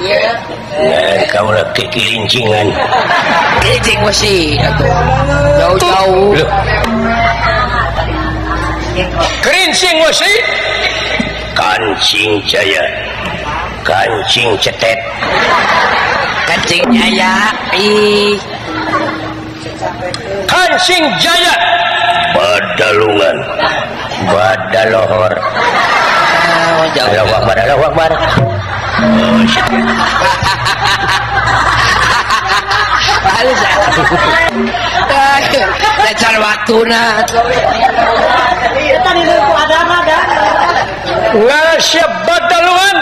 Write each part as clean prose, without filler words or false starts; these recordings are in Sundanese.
Nah, kaula kikilincingan. Kilincing wesi atuh. Jauh-jauh. Loh. Kerincing wesi. Kancing jaya. Kancing cetet. Kancing jaya. Ih. Kancing jaya. Badalungan. Badalohor. Oh, jauh. Allahu Akbar, Allahu Akbar. Oh, shit. Halus. Lecar waktuna. Ngasep Badalungan.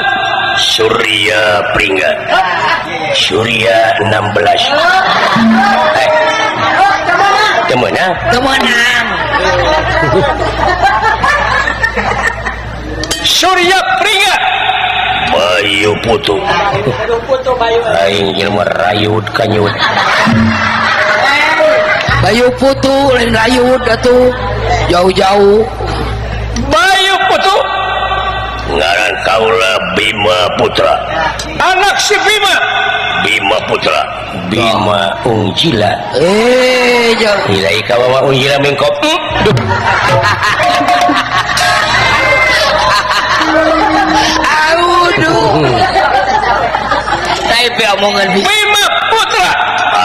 Surya Pringga. Surya 16. Temenang. Temenang. Surya Pringga. Bayu Putu. Aing jelema rayud kanyut. Bayu Putu lain rayud atuh. Jauh-jauh. Bayu Putu. Ngaran kaula Bima Putra. Anak si Bima. Bima Putra. Bima Unjila. Jauh. Nilai kawawa Unjila mingkop. Duh. Aduh. Tapi omongan Bima Putra.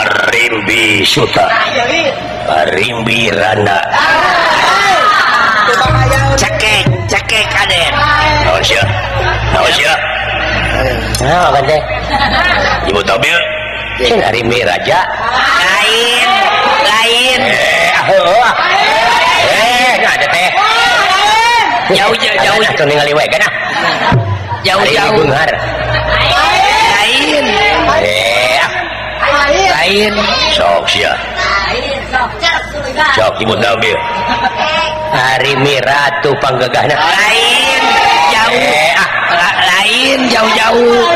Arimbi Suta. Arimbi Rana. Cekek, cekek aden. Naon sia? Naon sia? Nah, kan teh. Ibu tabil. Cing Arimbi Raja. Lain, lain. Heuh. Nah ada teh. Jauh, jauh, jauh. Atuh ningali we kana. Jauh, jauh. Beunghar. Lain. Lain. Sok sia. Sok ibu tabil. Arimbi Ratu panggegahna. Lain, jauh. Lain, jauh-jauh.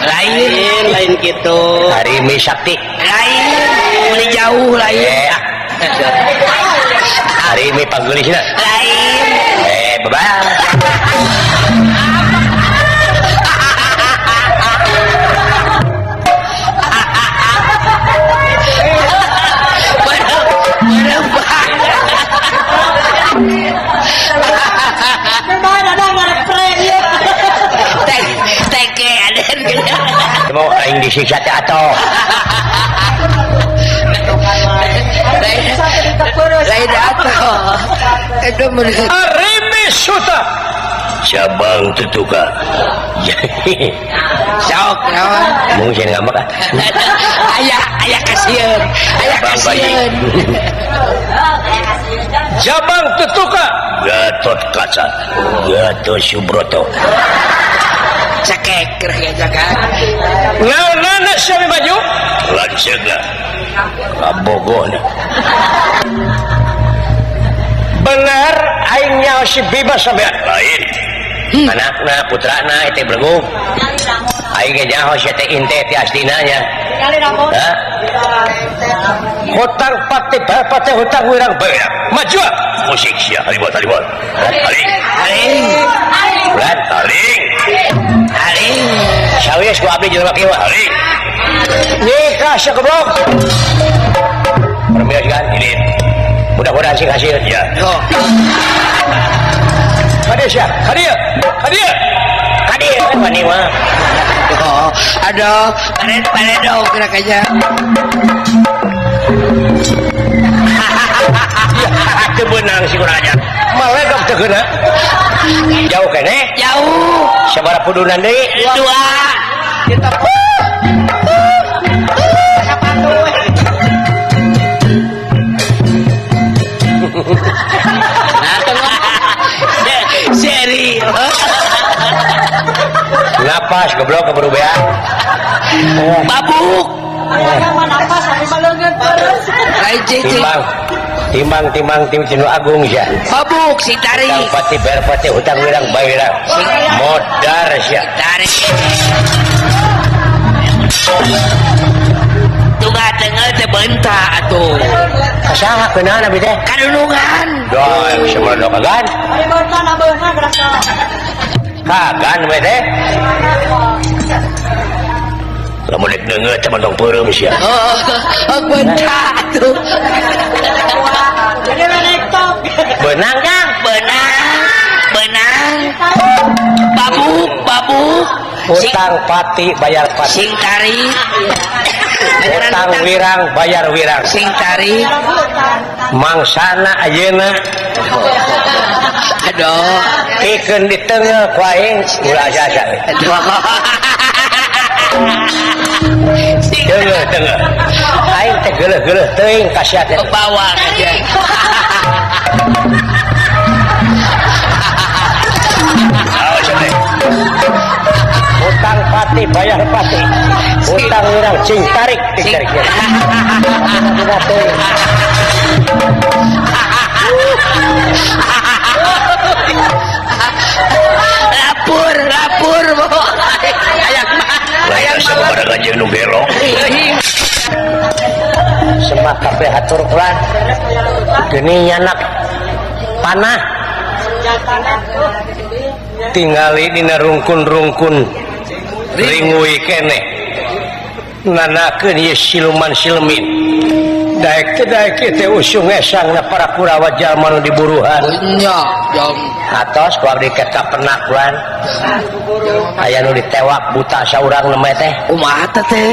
Lain, lain gitu. Arimbi Sakti. Lain, beli jauh lain. Arimbi panggelisna. Lain. Bye-bye. Mau aing disiksa teh atuh. Lain atuh. Itu menurut Arimbi Suta. Cabang tutuka. Sok naon? Mungkin ngambek ah. Aya, aya kasieun. Aya kasieun. Cabang tutuka. Gatot Kaca. Gatot Subroto. Cekek keur jaga. Naonana sia baju? Lanceukna. Kabogona. Bener aing nyaho si Bima sampean. Lain. Anakna, putrana eta bergu. Aing ge nyaho sia teh inte ti astina nya. Hah? Hutang pati pati hutang wirang beurang. Maju. Musik sia haribot haribot. Haling. Haling. Bulan haling. Haling. Sawies ku abdi jelema kieu haling. Nikah sia goblok. Permios kan ini. Mudah-mudahan sing hasil ya. Oh. Kadieu sia, kadieu. Kadieu. Kadieu wani mah. Oh, aduh, pared-pared dong kira-kira. Teu beunang si kurang ajar. Maledog teu keuna. Jauh keneh? Jauh. Sabaraha pudunan deui? Dua. Seri. Napas goblok keburu beak. Babuk. Timbang, timbang, timbang, tim Cinu Agung sia. Babuk si tarik. Hutang pati berpati hutang wirang bayirang. Modar sia. Tarik. Tunggal tengah teh bentak atuh. Kasaha keunana abi teh? Kadulungan. Doh, semua do kagan. Kagan we teh. Deungeut teh mantong peureum sia. Oh, bentak tuh. Benang Kang, benang. Benang. Babuk, babuk. Utang pati bayar pati. Sing tarik. Utang wirang bayar wirang. Sing tarik. Mangsana ayeuna. Aduh. Pikeun diteungeuh ku aing ulah asa-asa. Aduh. Teungeuh teungeuh. Aing teh geuleuh-geuleuh teuing ka sia teh. Bawa aja. Utang pati bayar pati. Utang wirang cing tarik cing tarik. Lapur, lapur, hayang mah, hayang mah jeung nu belok. Semak kabeh hatur kula. Geuning nyanak panah. Tingali dina rungkun-rungkun ringui keneh. Nanakeun ieu siluman silemin. Daek teh daek teh usung esangna para Kurawa jalma nu diburuhan. Nya, jam atos ku abdi teh kapenakuan. Aya nu ditewak buta saurang nemeh teh. Kumaha teh?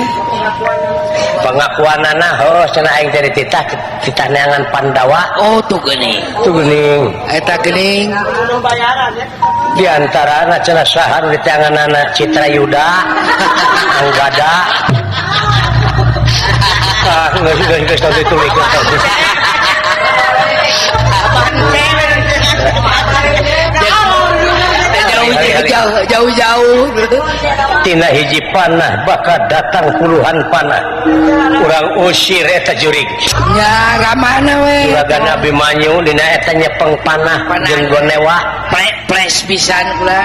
Pengakuanana heuh cenah aing teh dititah titah neangan Pandawa. Oh, tuh geuning. Tuh geuning. Eta geuning. Di antarana cenah saha nu diteanganana Citrayuda, Anggada. Ah, geus geus geus ditulikeun. Jauh-jauh tina hiji panah bakal datang puluhan panah. Urang usir eta jurig. Nya ramana we. Juragan Abimanyu dina eta nyepeng panah jeung gonewa. Pres pisan kula.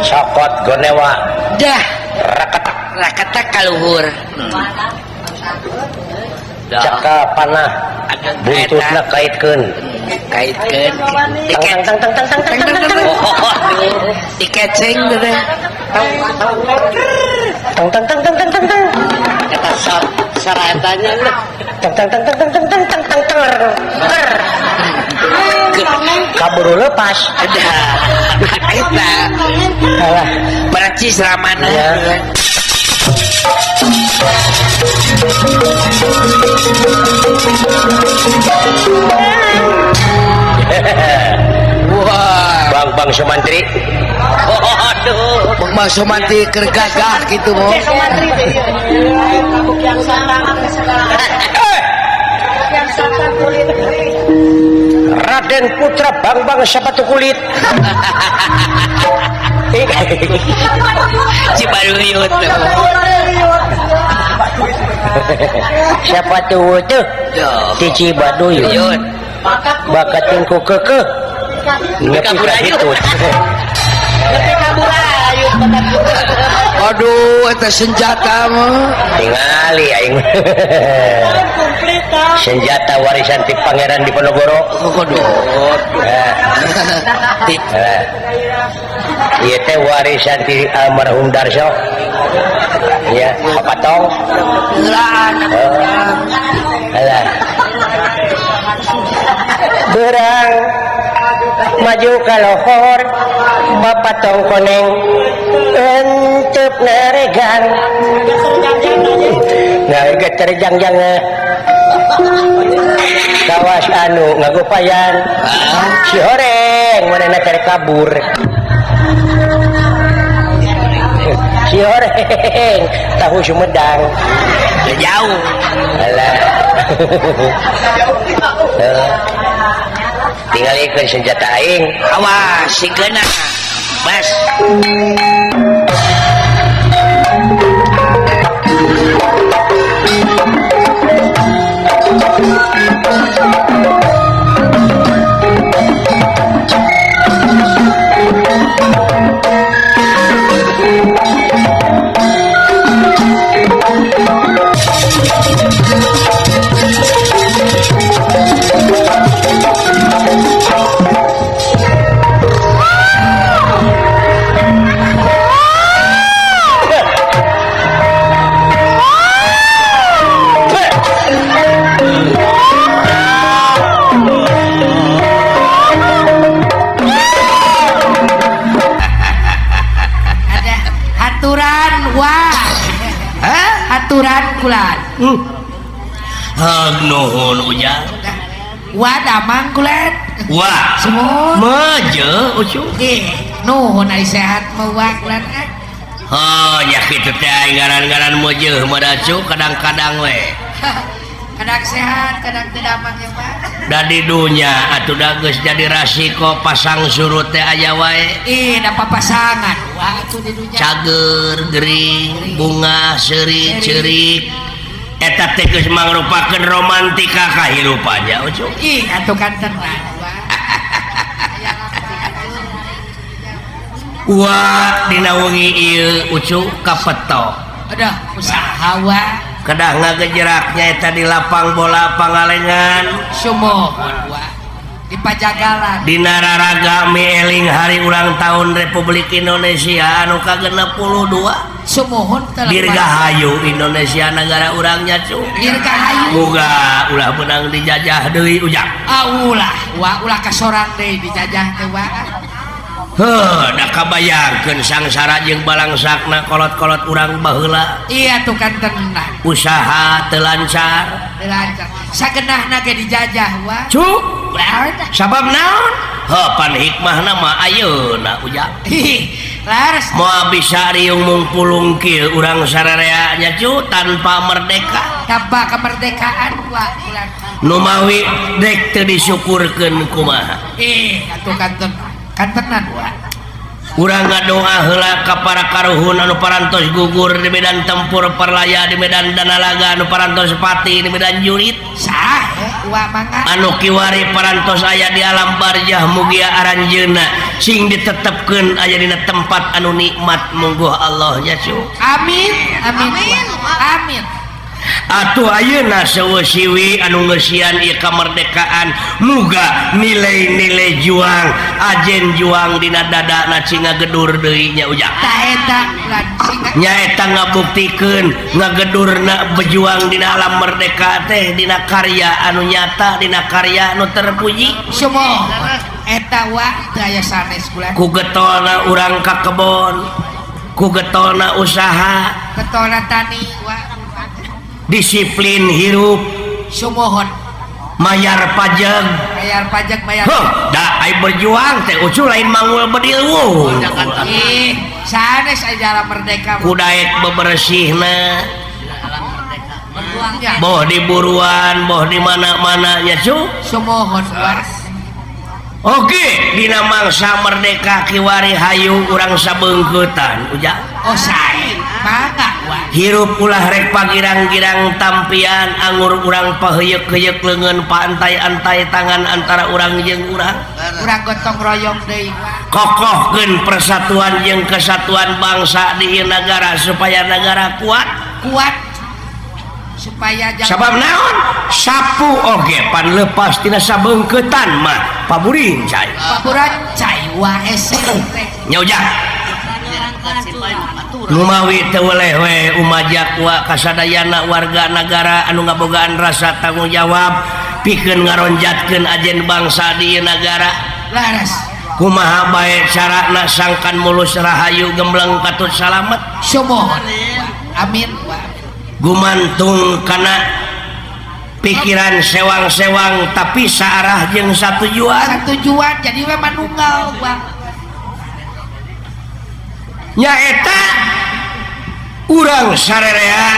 Cokot gonewa. Dah rakatak rakatak kaluhur. Cakal panah buntutna kaitkeun. Kaitkeun. Tang tang tang tang tang tang tang tang. Tikeceng teh. Tang tang tang tang tang tang tang. Eta saraetanya tang tang tang tang tang tang tang tang tang. Kaburu lepas. Ada. Eta. Alah, Prancis ramana. Wah, Bang-bang Sumantri. Aduh, Bang-bang Sumantri keur gagah kitu mo. Raden Putra Bang-bang sepatu kulit. Cibaruyut. Siapa tuh tuh? Di Cibaduyut. Bakat ku kekeh. Nepi ka hitut. Aduh, eta senjata mah. Tingali aing. Senjata warisan ti Pangeran Diponegoro. Aduh. Ieu teh warisan ti almarhum Darso. Ya, papatong. Heula. Alah. Berang maju ka lohor bapatong koneng entep naregan. Nah, terjang-jang kawas anu ngagopayan si horeng manehna teh kabur. Si horeng tahu Sumedang jauh. Alah. Tingalikeun senjata aing. Awas si geuna. Bas. Wah. Hah? Aturan kulan. Hag nuhun ujang. Wah damang kulan. Wah. Sumuhun. Meje ucu. Ih, nuhun ari sehat mah wah kulan. Oh, nya kitu teh ngaran-ngaran meujeun mah dacu kadang-kadang we. Kadang sehat, kadang teu damang ya, Pak. Da di dunya atuh da geus jadi rasiko pasang surut teh aya wae. Ih, da papasangan. Wah atuh di dunya. Cager, gering, bunga, seuri, ceurik. Eta teh geus mangrupakeun romantika kahirupannya ucu. Ih, atuh kan tenang. Wah. Wah, dina wengi ieu ucu kapeto. Aduh, usaha wa. Kedah ngagejeraknya eta di lapang bola Pangalengan. Sumuhun wa. Di Pajagalan. Dina raraga mieling hari ulang tahun Republik Indonesia anu ka-62. Sumuhun teh. Dirgahayu Indonesia negara urangnya cu. Dirgahayu. Muga ulah menang dijajah deui ujang. Ah ulah, wa ulah kasorang deui dijajah teh wa. Heuh, da kabayangkeun sangsara jeung balangsakna kolot-kolot urang baheula. Iya tuh kan tenang. Usaha teu lancar. Teu lancar. Sagenahna ge dijajah wa. Cu, sabab naon? Heuh, pan hikmahna mah ayeuna ujang. Laras. Moal bisa riung mungpulung kieu urang sararea nya cu tanpa merdeka. Tanpa kemerdekaan wa ulah. Nu mawi dek teu disyukurkeun kumaha. Ih, atuh kan tenang. Kantenan wa. Urang ngadoa heula ka para karuhun anu parantos gugur di medan tempur perlaya di medan danalaga anu parantos pati di medan jurit. Sah wa mangga. Anu kiwari parantos aya di alam barjah mugia aranjeunna sing ditetepkeun aya dina tempat anu nikmat mungguh Allah nya cu. Amin amin amin. Amin. Atuh ayeuna seueuh siwi anu ngeusian ieu kamerdekaan muga nilai-nilai juang ajen juang dina dadana cing ngagedur deui nya ujang. Tah eta ulah sing nyaeta ngabuktikeun ngagedurna berjuang dina alam merdeka teh dina karya anu nyata dina karya anu terpuji. Sumuhun eta wa teu aya sanes bulan. Ku getolna urang ka kebon, ku getolna usaha, getolna tani wa. Disiplin hirup sumuhun mayar pajak bayar pajak bayar. Heuh, da ai berjuang teh ucu lain mangul bedil wuh. Ih, sanes aja alam merdeka. Ku daek bebersihna. Berjuangnya. Boh di buruan, boh di mana-mana nya cu. Sumuhun. Oke, dina mangsa merdeka kiwari hayu urang sabeungkeutan ujang. Oh sae, mangga wa. Hirup ulah rek pagirang-girang tampian angur urang paheuyeuk-heuyeuk leungeun paantai-antai tangan antara urang jeung urang. Urang gotong royong deui wa. Kokohkeun persatuan jeung kesatuan bangsa di ieu nagara supaya nagara kuat. Kuat. Supaya jangan sabab naon? Sapu oge pan lepas tina sabeungkeutan mah paburin cai. Paburan cai wa hese teh. Nya ujang. Numawi teu weleh we umajak wa kasadayana warga nagara anu ngabogaan rasa tanggung jawab pikeun ngaronjatkeun ajen bangsa di ieu nagara. Laras. Kumaha bae carana sangkan mulus rahayu gembleng katut salamet. Sumuhun. Amin. Gumantung kana pikiran sewang-sewang tapi saarah jeung satujuan. Satujuan jadi we manunggal wa. Nyaeta urang sarerea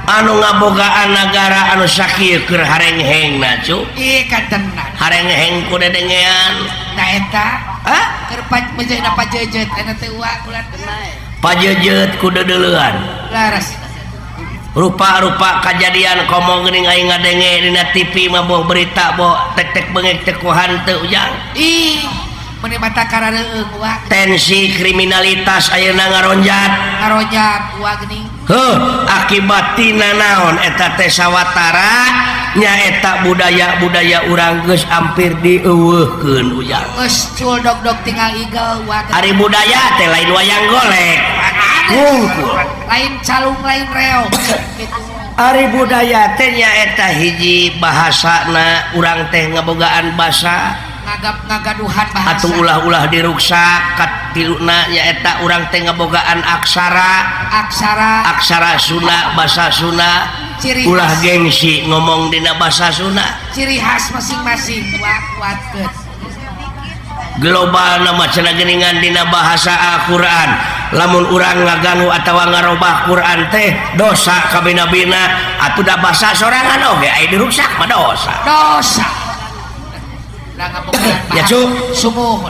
anu ngabogaan nagara anu sakieu keur harenghengna cu. Ih katenan. Harengheng ku dedengean. Tah eta. Hah? Keur meujeuhna pajeujeuh eta teh wa kulan. Pajeujeuh ku deudeulean. Laras. Rupa-rupa kajadian komo geuning aing ngadenge dina TV mah boh berita boh tek-tek bengek teh ku hanteu ujang. Ih, meuni mata karareueung wa. Tensi kriminalitas ayeuna ngaronjat. Ngaronjat wa geuning. Heuh, akibat tina naon eta teh sawatara nyaeta budaya-budaya urang geus hampir dieuweuhkeun ujang. Geus cul dog-dog tinggal igel wa. Ari budaya teh lain wayang golek. Wungkul. Lain calung lain reog gitu. Ari budaya teh nyaeta hiji bahasana urang teh ngabogaan basa. Ngagaduhan bahasa. Atuh ulah-ulah diruksak katiluna nyaeta urang teh ngabogaan aksara. Aksara. Aksara Sunda, bahasa Sunda. Ciri khas. Ulah gengsi ngomong dina bahasa Sunda. Ciri khas masing-masing wa kuatkeun. Global nama cenah geuningan dina bahasa Al-Qur'an. Lamun urang ngaganggu atawa ngarobah Quran teh dosa kabina-bina atuh da bahasa sorangan oge aya diruksak mah dosa. Dosa. Lah ngabogaan Ya, bahasa. Cuk. Sumuh.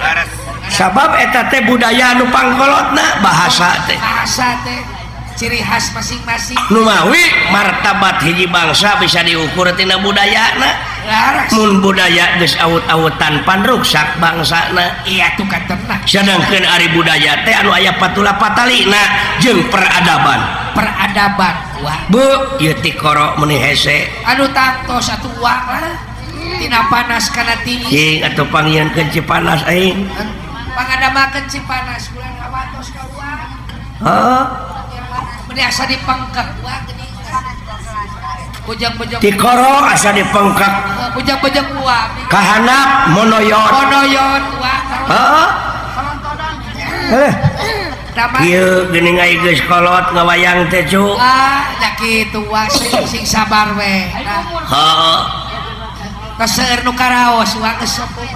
Sabab eta teh budaya anu pangkolotna bahasa teh. Bahasa teh ciri khas masing-masing. Numawi martabat hiji bangsa bisa diukur tina budayana. Laras. Mun budaya geus awut-awutan pan ruksak bangsana. Iya tuh kan tenang. Sedangkeun ari budaya teh anu aya patula patalina jeung peradaban. Peradaban wah. Bu, ieu tikoro meuni hese. Anu tangtos atuh wa lah. Tina panas kana tinggi. Cing atuh pangieunkeun Cipanas aing. Pangadamakeun Cipanas bulan hawatos ka wa. Heeh. Meuni asa dipengkek wa geuning. Bujang-bujang Tikoro asa dipengkek. Bujang-bujang wa. Kahanap monoyon. Monoyon wa. Heeh. Heh. Tama. Kieu geuning aing geus kolot ngawayang teh cu. Ah, nya kitu wa sing sabar we. Nah, Heeh. tos seueur nu karaos wa geus sepuh.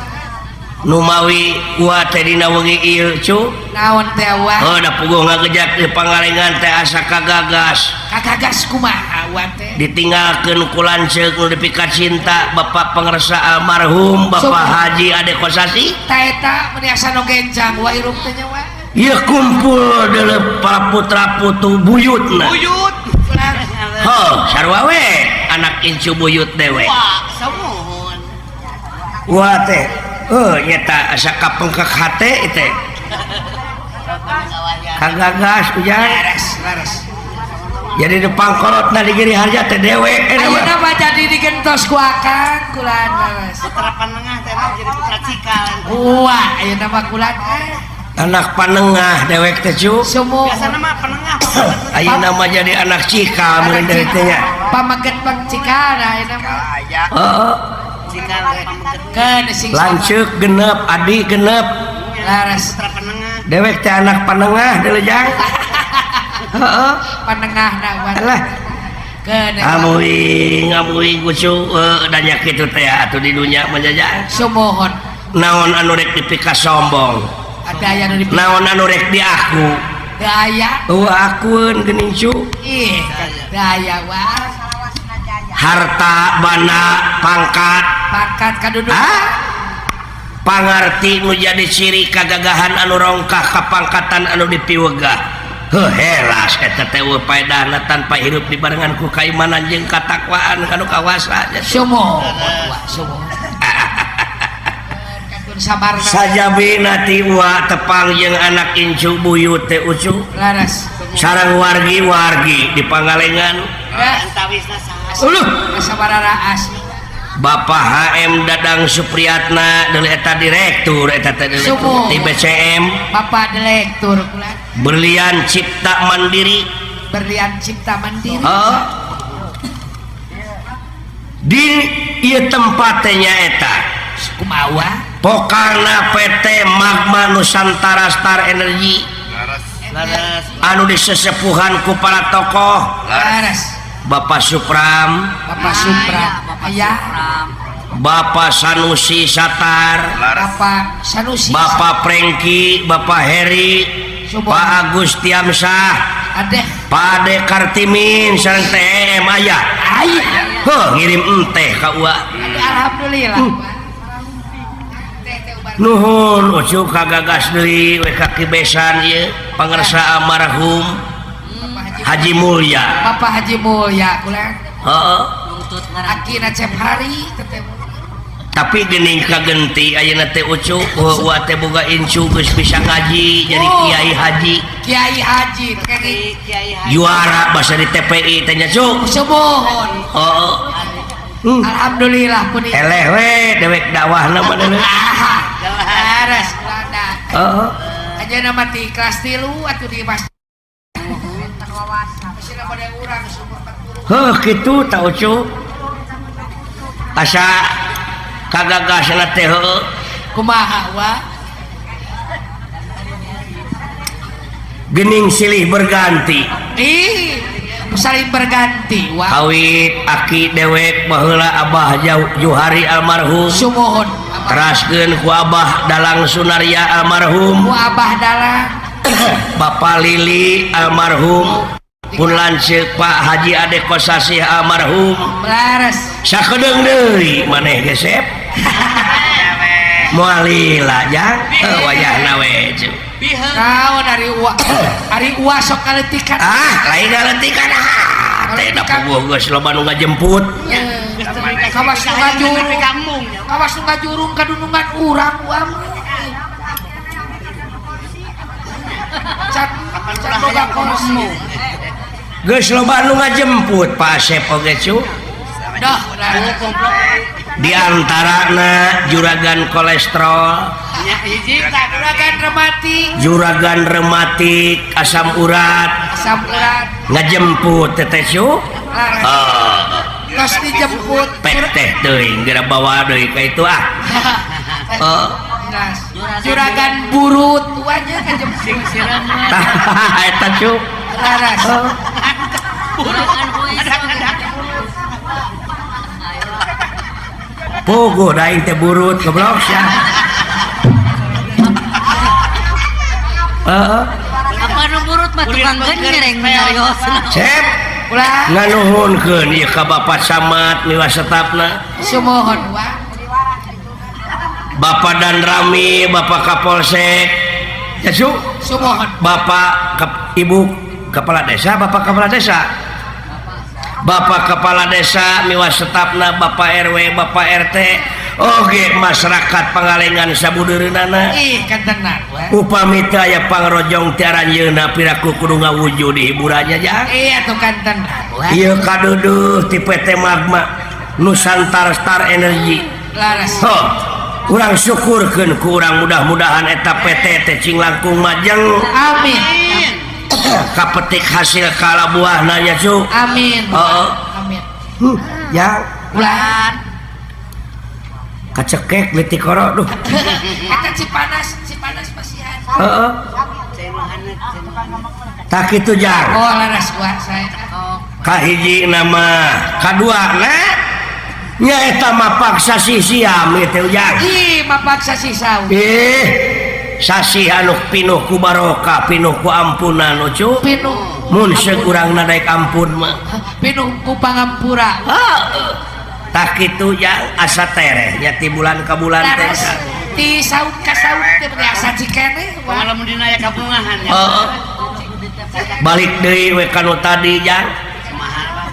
Numawi wa teh dina wengi ieu cu. Naon teh wa? Heuh da puguh ngagejak di Pangalengan teh asa kagagas. Kagagas kumaha wa teh? Ditinggalkeun ku lanceuk nu dipika cinta Bapak Pangersa almarhum Bapak Sumuhun. Haji Ade Kosasi. Ta eta meuni asa nu genjang wa hirup teh nya wa. Ieu kumpul deuleu para putra putu buyutna. Buyut. Heuh, sarua we anak incu buyut dewe. Wah, sumuhun. Wah teh, heuh nyeta asa kapengkek hate teh. Kagagas ujang. Laras, laras. Jadi depan kolotna di Giri Harja teh dewe eta mah. Ayeuna mah jadi digentos ku akang kulan laras. Putra panengah teh mah jadi putra cikal. Wah, ayeuna mah kulan Anak panengah dewek teh cu. Sumuhun. Biasana mah penengah. Ayeuna mah jadi anak cikal meureun deui teh nya. Pamaget pang cikal ayeuna mah. Heeh. Cikal pameget. Keun sing sabar. Lanceuk genep, adi genep. Laras. Putra penengah. Dewek teh anak panengah deuleu jang. Heeh. Panengahna wa. Alah. Keun. Amuing, amuing kucu da nya kitu teh atuh di dunya mah jajang. Sumuhun. Naon anu rek dipika sombong? Ada aya nu dipika. Naon anu rek diaku? Teu aya. Eueuh akueun geuning cu. Ih, teu aya wa. Harta, bana, pangkat. Pangkat kadudukan. Ah? Pangarti nu jadi ciri kagagahan anu rongkah kapangkatan anu dipiwegah. Heuh helas eta teh eueuh paedahna tanpa hirup dibarengan ku kaimanan jeung katakwaan kanu kawasa. Sumuhun wa, sumuhun. Katun sabarna. Sajabina ti wa tepang jeung anak incu buyut teh ucu. Laras. Sareng wargi-wargi di Pangalengan. Ya. Antawisna saha? Uluh. Asa bararaas. Bapak HM Dadang Supriyatna deuleu eta direktur eta teh direktur Sumuhun. di BCM. Bapak direktur kulan. Berlian Cipta Mandiri. Berlian Cipta Mandiri. Heeh. Di ieu tempat teh nyaeta Kumaha? Pokarna PT Magma Nusantara Star Energy. Laras. Anu disesepuhan ku para tokoh. Laras. Bapak Supram, Bapak Supram, ayah, Bapak Sanusi Satar, Bapak Sanusi, Bapak Prengki, Bapak Heri, Subuh. Pak Agus Tiamsah, Adeh, Pak Ade Kartimin, sareng TM aya. Ayah. Heuh, ngirim enteh ka ua. Alhamdulillah. Nuhun ucu kagagas deui we ka kibesan ieu pangersa almarhum Haji Mulya. Bapak Haji Mulya kulan. Heeh. Akina Cep Hari teteh. Tapi geuning kagenti ayeuna teh ucu wa teh boga incu geus bisa ngaji jadi Oh. Kiai Haji. Kiai Haji teh Kiai Haji. Juara basa di TPI teh nya cu. Sumuhun. Heeh. Alhamdulillah pun Eleh we dewek dakwahna mah deuleu. Laras kulana. Heeh. Ayeuna mah ti kelas 3 atuh di masjid. Masih pada urang umur 40. Heuh kitu ta ucu. Asa kagagasna teh heueuh. Kumaha wa? Gening silih berganti. Ih, saling berganti wa. Kawit aki dewek baheula Abah Juhari almarhum. Sumuhun. Teraskeun ku Abah Dalang Sunarya almarhum. Ku Abah Dalang. Bapak Lili almarhum. Pun lanceuk Pak Haji Ade Kosasih almarhum. Laras. Sakedeung deui maneh gesep. Moal lila jang wayahna we cu. Naon ari uwa? Ari uwa sok kaletikan. Ah, lain kaletikan ah. Teh da puguh geus loba nu ngajemput. Kawas nu ngajurung. Kawas nu ngajurung ka dunungan urang uwa. Can boga kursi. Geus loba nu ngajemput Pak Asep oge cu. Dah, di antarana juragan kolesterol, juragan rematik, juragan rematik, asam urat, asam urat ngajemput teteh cu. Tos dijemput peteh teuing geura bawa deui ka itu ah. Juragan burut wanya ngajemput. Tah eta cu. Laras. Puguh da aing teh burut goblok sia. Heeh. Apa nu burut mah tukang genjereng nyariosna. Cep. Ulah nganuhunkeun ieu ka Bapak Samad miwa setapna. Sumuhun wa. Bapak Dan Rami, Bapak Kapolsek. Ya su. Sumuhun. Bapak Ibu Kepala Desa, Bapak Kepala Desa. Bapak Kepala Desa miwa setapna Bapak RW, Bapak RT, oge masyarakat Pangalengan sabudeureunana. Ih, kantenan we. Upami teu aya pangrojong ti aranjeunna piraku kudu ngawujud di hiburannya jang. Iya tuh kantenan we. Ieu kaduduh ti PT Magma Nusantara Star Energy. Laras. Ho, urang syukurkeun ku urang mudah-mudahan eta PT teh cing langkung majeng. Amin. Kapetik hasil kalabuahna nya cu. Amin. Heeh. Amin. Ya ulah kacekek leutik koro duh. Eta Cipanas, Cipanas pasihan. Heeh. Tah kitu jang. Oh laras wa saya. Kahiji nama, kadua na nya eta mapaksa sisiam ieu teh ujang. Ih, mapaksa sisau. Ih. Sasih anu pinuh ku barokah, pinuh ku ampunan ucu. Pinuh. Mun seuk urang nadaek ampun mah. Pinuh ku pangampura. Heeh. Tah kitu jang asa tereh nya ti bulan ka bulan teh. Ti saum ka saum teh asa cikene. Lamun dina aya kabungahan ya. Heeh. Balik deui we ka nu tadi jang.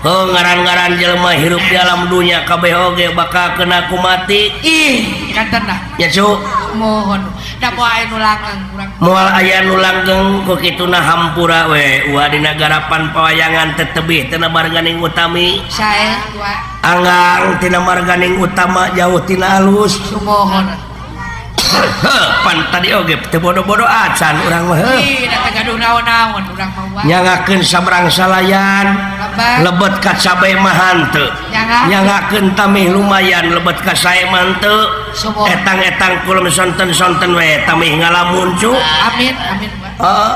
Heuh ngaran-ngaran jelema hirup di alam dunya kabeh oge bakal kena ku mati. Ih, kantenah. Nya cu. Mohon da moal aya nu langgeng urang. Moal aya nu langgeng ku kituna hampura we ulah dina garapan pawayangan teh tebih tina marganing utami. Sae wa. Anggang tina marganing utama jauh tina alus. Sumuhun. Heuh, pan tadi oge teu bodo-bodo acan urang mah heuh. Ih, da teu gaduh naon-naon urang mah wa. Nyangakeun sabrang salayan lebet ka cabe mah henteu. Nyangakeun tamih lumayan lebet ka sae mah henteu. Etang-etang kulem sonten-sonten we tamih ngalamun cu. Amin amin. Heeh.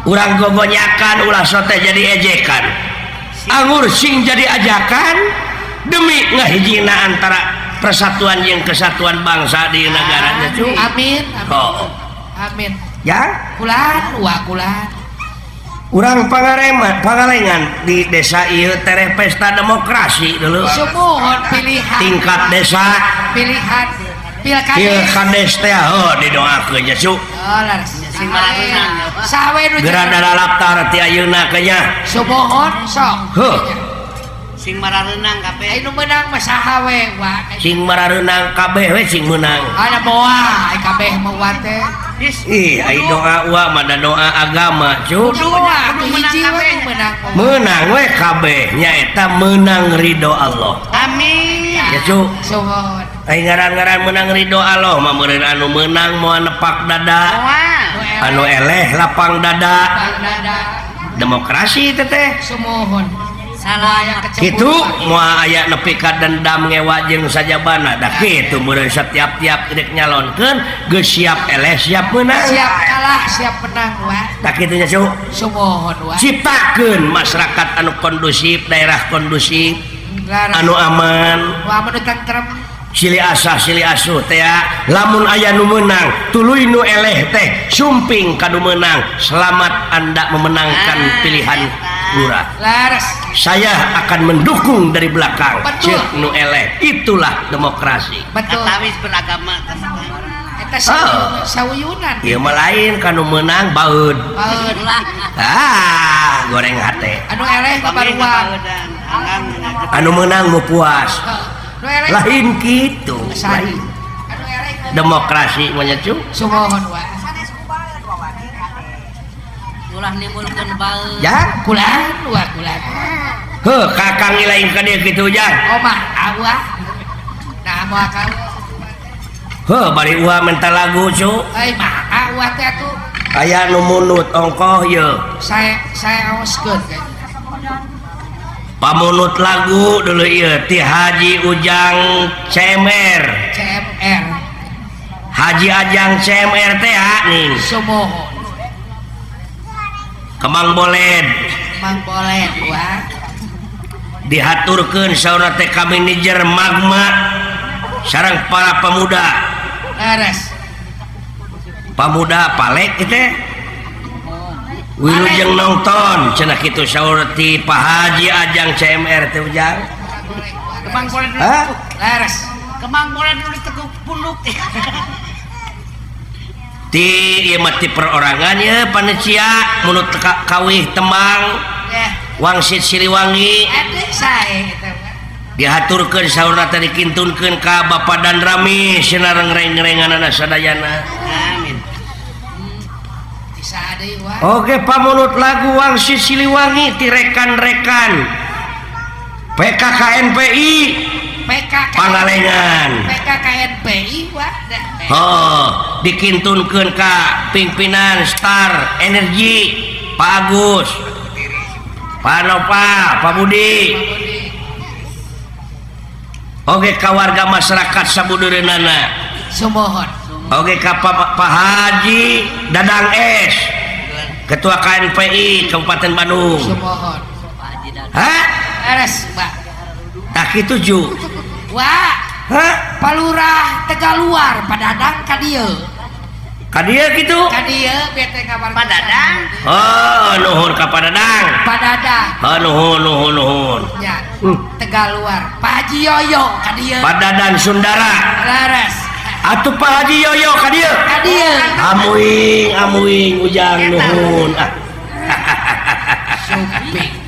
Urang gogonyakan ulah sote jadi ejekan. Anggur sing jadi ajakan demi ngahijina antara persatuan jeung kesatuan bangsa di negaranya cu. Amin. Oh. Amin. Ya, kulan wa kulan. Urang Pangalengan di desa ieu tereh pesta demokrasi dulu. Sumuhun pilihan. Tingkat desa pilihan pilkades. Pilkades teh heuh didoakeun nya cu. Oh, laras. Sing marareunang. Saha we nu geura dalalaptar ti ayeuna ke nya. Sumuhun sok. Heuh. Sing marareunang kabeh. Anu meunang mah saha we wa. Sing marareunang kabeh we sing meunang. Ada moal ai kabeh mah wa teh. Ih, ai doa wa mah da doa agama cu. Meunang we kabeh nyaeta meunang ridho Allah. Amin. Ya cu. Sumuhun. Ai ngaran-ngaran meunang ridho Allah mah meureun anu meunang moal nepak dada. Anu eleh lapang dada. Demokrasi teh teh. Sumuhun. Salah. Kitu moal aya nepi ka dendam ngewa jeung sajabana da kitu meureun setiap-tiap rek nyalonkeun geus siap eleh siap meunang. Siap kalah siap menang wa. Tah kitu nya Su. Sumuhun wa. Ciptakeun masyarakat anu kondusif, daerah kondusif, anu aman. Wa anu tentrem. Silih asah silih asuh teh lamun aya nu meunang tuluy nu eleh teh sumping ka nu meunang. Selamat Anda memenangkan pilihan lurah. Laras. Saya akan mendukung dari belakang. Cek nu eleh, itulah demokrasi. Betul. Katawis beragama. Eta sauyunan. Ieu mah lain ka nu meunang baeud. Baeud. Ah, goreng hate. Anu eleh kabaruan. Anu meunang nu puas. Lain gitu. Lain. Demokrasi mah nya cu. Sumuhun wa. Ulah nimbulkeun baeud. Ya, kulan wa kulan. Heuh, kakang lain ka dieu kitu jang. Omah awah. Nah, moal ka. Heuh, bari uah minta lagu cu. Euy, mah uah teh atuh. Aya nu munut ongkoh ye. Saya aoskeun ka. Pamunut lagu dulu ieu ti Haji Ujang CMR. CMR. Haji Ajang CMR teh nih. Sumuhun. Kemang Boled. Kemang Boled wah. Dihaturkeun saurna teh ka manajer Magma sareng para pemuda. Leres. Pamuda palek teh. Wilujeng nonton cenah kitu saur ti Pak Haji Ajang CMR teh Ujang. Kemang Boled. Hah? Leres. Kemang Boled nu diteguk punduk. Ti ieu mah ti perorangan ye panecia munut kawih Temang. Wangsit Siliwangi. Dihaturkeun saurna teh dikintunkeun ka Bapak Dan Rami sinareng reng-renganana sadayana. Amin. Oke, pamunut lagu Wangsit Siliwangi ti rekan-rekan PKKNPI Pangalengan. PKKNPI wah. Oh, dikintunkeun ka pimpinan Star Energi Pak Agus, Pak Nova, Pak Budi. Oke, ka warga masyarakat sabudureunana. Sumuhun. Oke, ka Pak Haji Dadang S, Ketua KNPI Kabupaten Bandung. Sumuhun. Hah? Leres, Mbak. Tah kitu ju. Wah. Hah? Palurah Tegaluar Padadang ka dieu. Ka dieu kitu? Ka dieu bete kabar Padadang. Oh, nuhun ka Padadang. Padadang. Oh, nuhun nuhun nuhun. Ya. Tegaluar. Pak Haji Yoyo ka dieu. Padadan Sundara. Leres. Atuh Pak Haji Yoyo ka dieu. Ka dieu. Amuing amuing Ujang nuhun. Ah. Suping.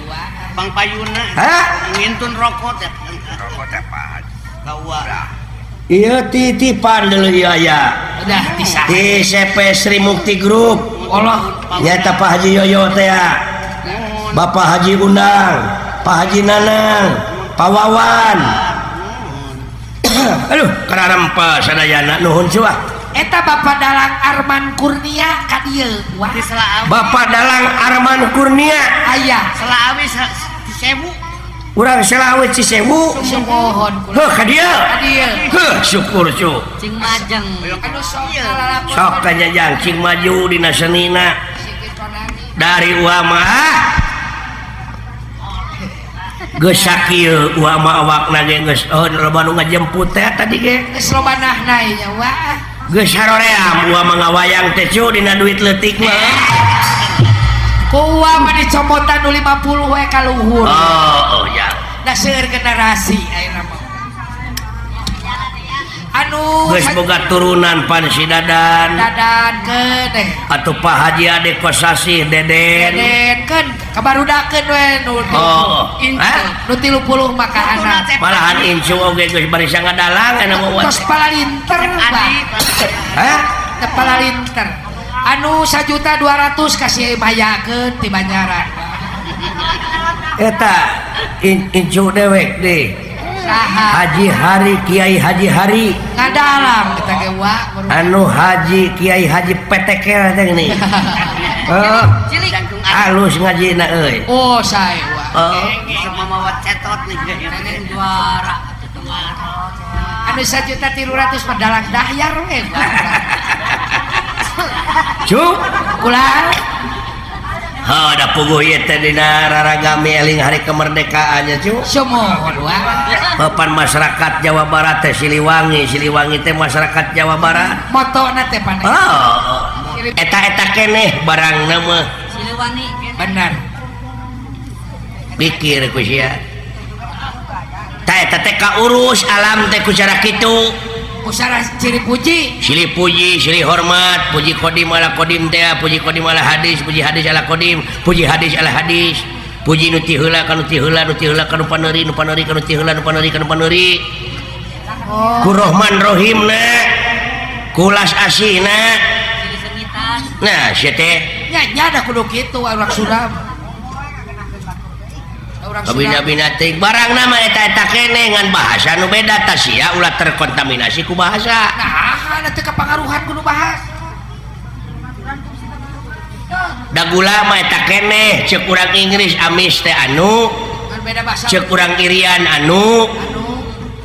Bang Payuna. Hah? Ngintun rokok teh. Rokok teh Pak Haji. Iya titipan dulu iya ya. Udah bisa. Di CP Sri Mukti Group. Allah. Nyata Pak Haji Yoyo teh ya. Bapak Haji Undang, Pak Haji Nanang, Pak Wawan. Aduh, kararempa sadayana nuhun cuah. Eta Bapak Dalang Arman Kurnia ka dieu. Wah. Bapak Dalang Arman Kurnia. Aya. Selaawi Cisewu. Urang Selaawi Cisewu. Sumuhun. Heuh ka dieu. Ka dieu. Heuh syukur cu. Cing majeng. Anu sok kalalakon. Sok kanyajang cing maju dina senina. Dari uama geus sakieu uama awakna ge geus oh loba nu ngajemput teh tadi ge. Geus loba nahnai nya wah. Geus haroream uama ngawayang teh cu dina duit leutik mah. Ku uama dicomotan nu 50 we ka luhur. Oh, oh ya. Da seueur generasi ayeuna mah. Anu geus boga turunan pan si Dadan. Dadan keun deh. Atuh Pak Haji Ade Kosasih Deden. Deden keun kabarudakeun we nu. Oh, nu 30 mah ka anak. Malahan incu oge geus bari sangadalang anu mah. Tos palalinter Pak. Hah? Teu palalinter. Anu 1.200.000 kasih mayakeun ti Banjaran. Eta incu dewek deh. Saha? Haji Hari Kiai Haji Hari ngadalang kita ge wa anu Haji Kiai Haji PTK teh gini. Heeh. Halus ngajina euy. Oh sae wa. Bisa mamawa cetot nih. Juara. Anu 1.300.000 mah dalang dahyar we. Cuk Kula. Ha da puguh ieu teh dina raragami eling hari kemerdekaan nya cu. Sumuhun wa. Papan masyarakat Jawa Barat teh Siliwangi, Siliwangi teh masyarakat Jawa Barat. Motona teh pan. Oh. Eta-eta keneh barangna mah. Siliwangi. Benar. Pikir ku sia. Tah eta teh kaurus alam teh ku cara kitu. Usara ciri puji, silih puji, silih hormat, puji kodim ala kodim teh, puji kodim ala hadis, puji hadis ala kodim, puji hadis ala hadis, puji nu ti heula ka nu ti heula, nu ti heula ka nu paneuri, nu paneuri ka nu ti heula, nu paneuri ka nu paneuri. Ku Rohman Rohim na, ku las asihna. Nah, sia teh nya nya da kudu kitu urang Sunda. Kabina-bina teuing barang nama eta-eta keneh ngan bahasa nu beda tah sia ulah terkontaminasi ku bahasa. Nah, teu kapangaruhan ku nu bahasa. Da gula mah eta keneh ceuk urang Inggris amis teh anu, ceuk urang Irian anu,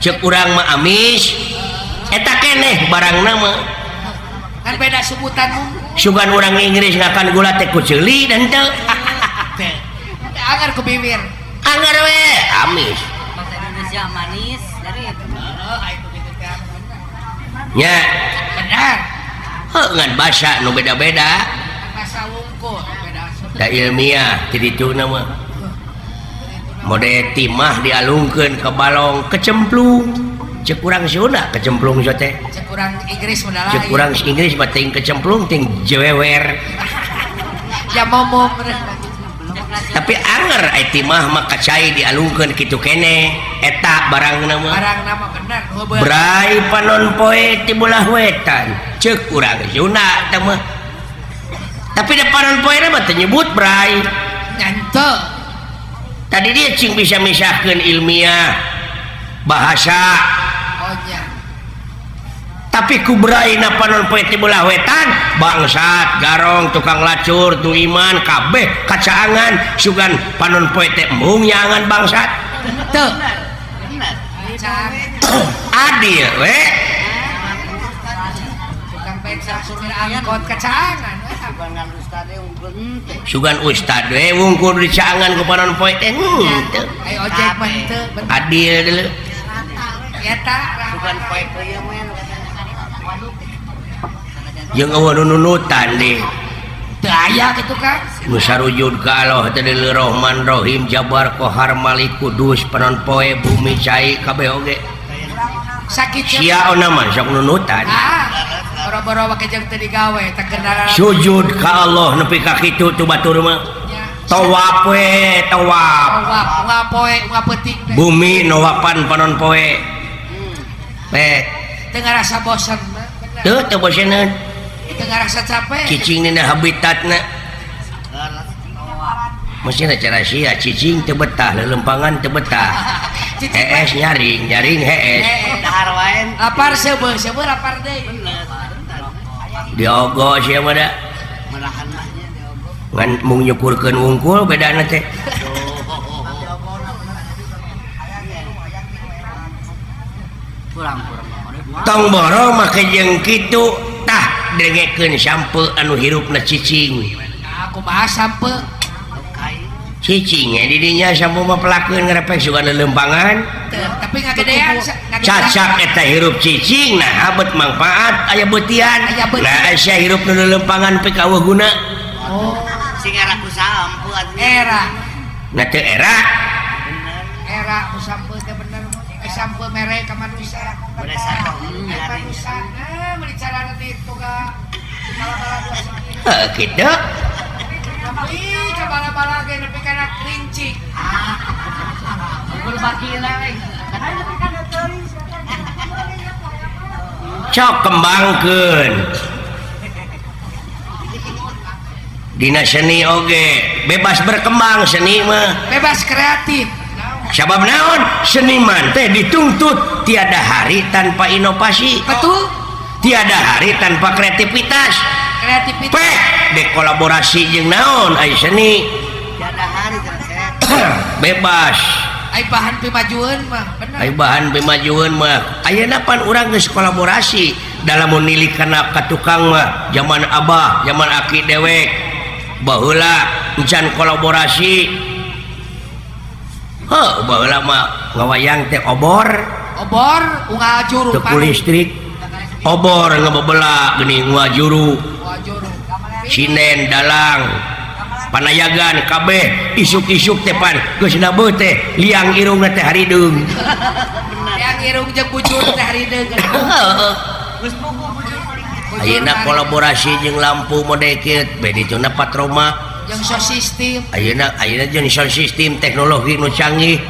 ceuk urang mah amis. Eta keneh barangna mah. Ngan beda sebutan. Sugan urang Inggris ngakan gula teh ku ceuli dan teu. Anger ku bibir. Anger we amis. Bahasa Indonesia manis dari nya. Benar. Heuh ngan basa nu beda-beda. Bahasa wungkul beda. Da ilmiah ti dituna mah. Mode timah dialungkeun ke balong kecemplung. Ceuk urang Sunda kecemplung so teh. Ceuk urang Inggris mah lain. Ceuk urang Inggris mah teuing kecemplung ting jewewer. Ya momong. Tapi anger ai timah mah kacai dialungkeun kitu keneh eta barangna mah. Barangna mah bener. Brai panon poe ti belah wetan. Ceuk urang Sunda teh mah. Tapi da panon poe mah teu nyebut brai. Nya henteu. Tadi dia cing bisa misahkeun ilmiah bahasa. Oh nya. Tapi ku braina panon poe ti belah wetan bangsat garong tukang lacur tu iman kabeh kacaangan sugan panon poe teh embung nyangan bangsat henteu adil we tukang bensin supir angkot kacaangan sugan ustad we wungkul dicaangan ku panon poe teh henteu ai ojek mah henteu adil deuleu eta sugan poe teh mah jeung eueuh nu nunutan deui teu aya kitu kan nu sarujud ka Allah teh deuleu Rahman Rahim Jabar Qahar Malik Kudus panon poe bumi cai kabeh oge sakit sia ona mah sok nunutan ah boro-boro make jeung teu digawe teh kendaraan sujud ka Allah nepi ka kitu tu batur mah tawaf we tawaf tawaf unggal poe unggal peuting bumi nawapan panon poe we teu ngarasa bosen teu teu boseneun teu ngarasa capek cicing dina habitatna mestina cara sia cicing teu betah lelempangan teu betah hees nyaring nyaring hees dahar wae lapar seubeuh seubeuh lapar deui diogo sia mah da merahan mah nya diogo ngan mung nyukurkeun wungkul bedana teh kurang-kurang tong boro make jeung kitu tah dengekeun sampe anu hirupna cicing. Aku bahas sampe. Cicing nya di dinya sampe mah pelakeun ngarepek sugan lelempangan. Tapi ngagedean cacak eta hirup cicing nah abet mangfaat aya beutian. Nah sia hirup nu lelempangan pika eueuh guna. Oh, sing era ku sampe atuh. Era. Nah teu era. Bener. Era ku sampe teh bener. Sampe mere ka manusia. Manusia nah meuli carana ditu ka bala-bala dua segi. Heuh kitu. Ih ka bala-bala ge nepi kana kelinci. Unggul bakina we. Cok kembangkeun. Dina seni oge bebas berkembang seni mah. Bebas kreatif. Sabab naon seniman teh dituntut tiada hari tanpa inovasi. Betul. Tiada hari tanpa kreativitas. Kreativitas. Pek dek kolaborasi jeung naon ai seni. Tiada hari terset. Bebas. Ai bahan pimajueun mah bener. Ai bahan pimajueun mah. Ayeuna pan urang geus kolaborasi dalam menilik kana ka tukang mah zaman abah, zaman aki dewek. Baheula encan kolaborasi. Heuh, baheula mah ngawayang teh obor. Obor unggal juru teu listrik. Obor ngebebela geuning ngajuru. Sinen dalang panayagan kabeh isuk-isuk teh pan geus nabeuh teh liang irungna teh harideung. Liang irung jeung bujur teh harideung. Geus puguh bujur. Ayeuna kolaborasi jeung lampu mode kieu beh dituna patroma jeung sound system. Ayeuna ayeuna jeung sound system teknologi nu canggih.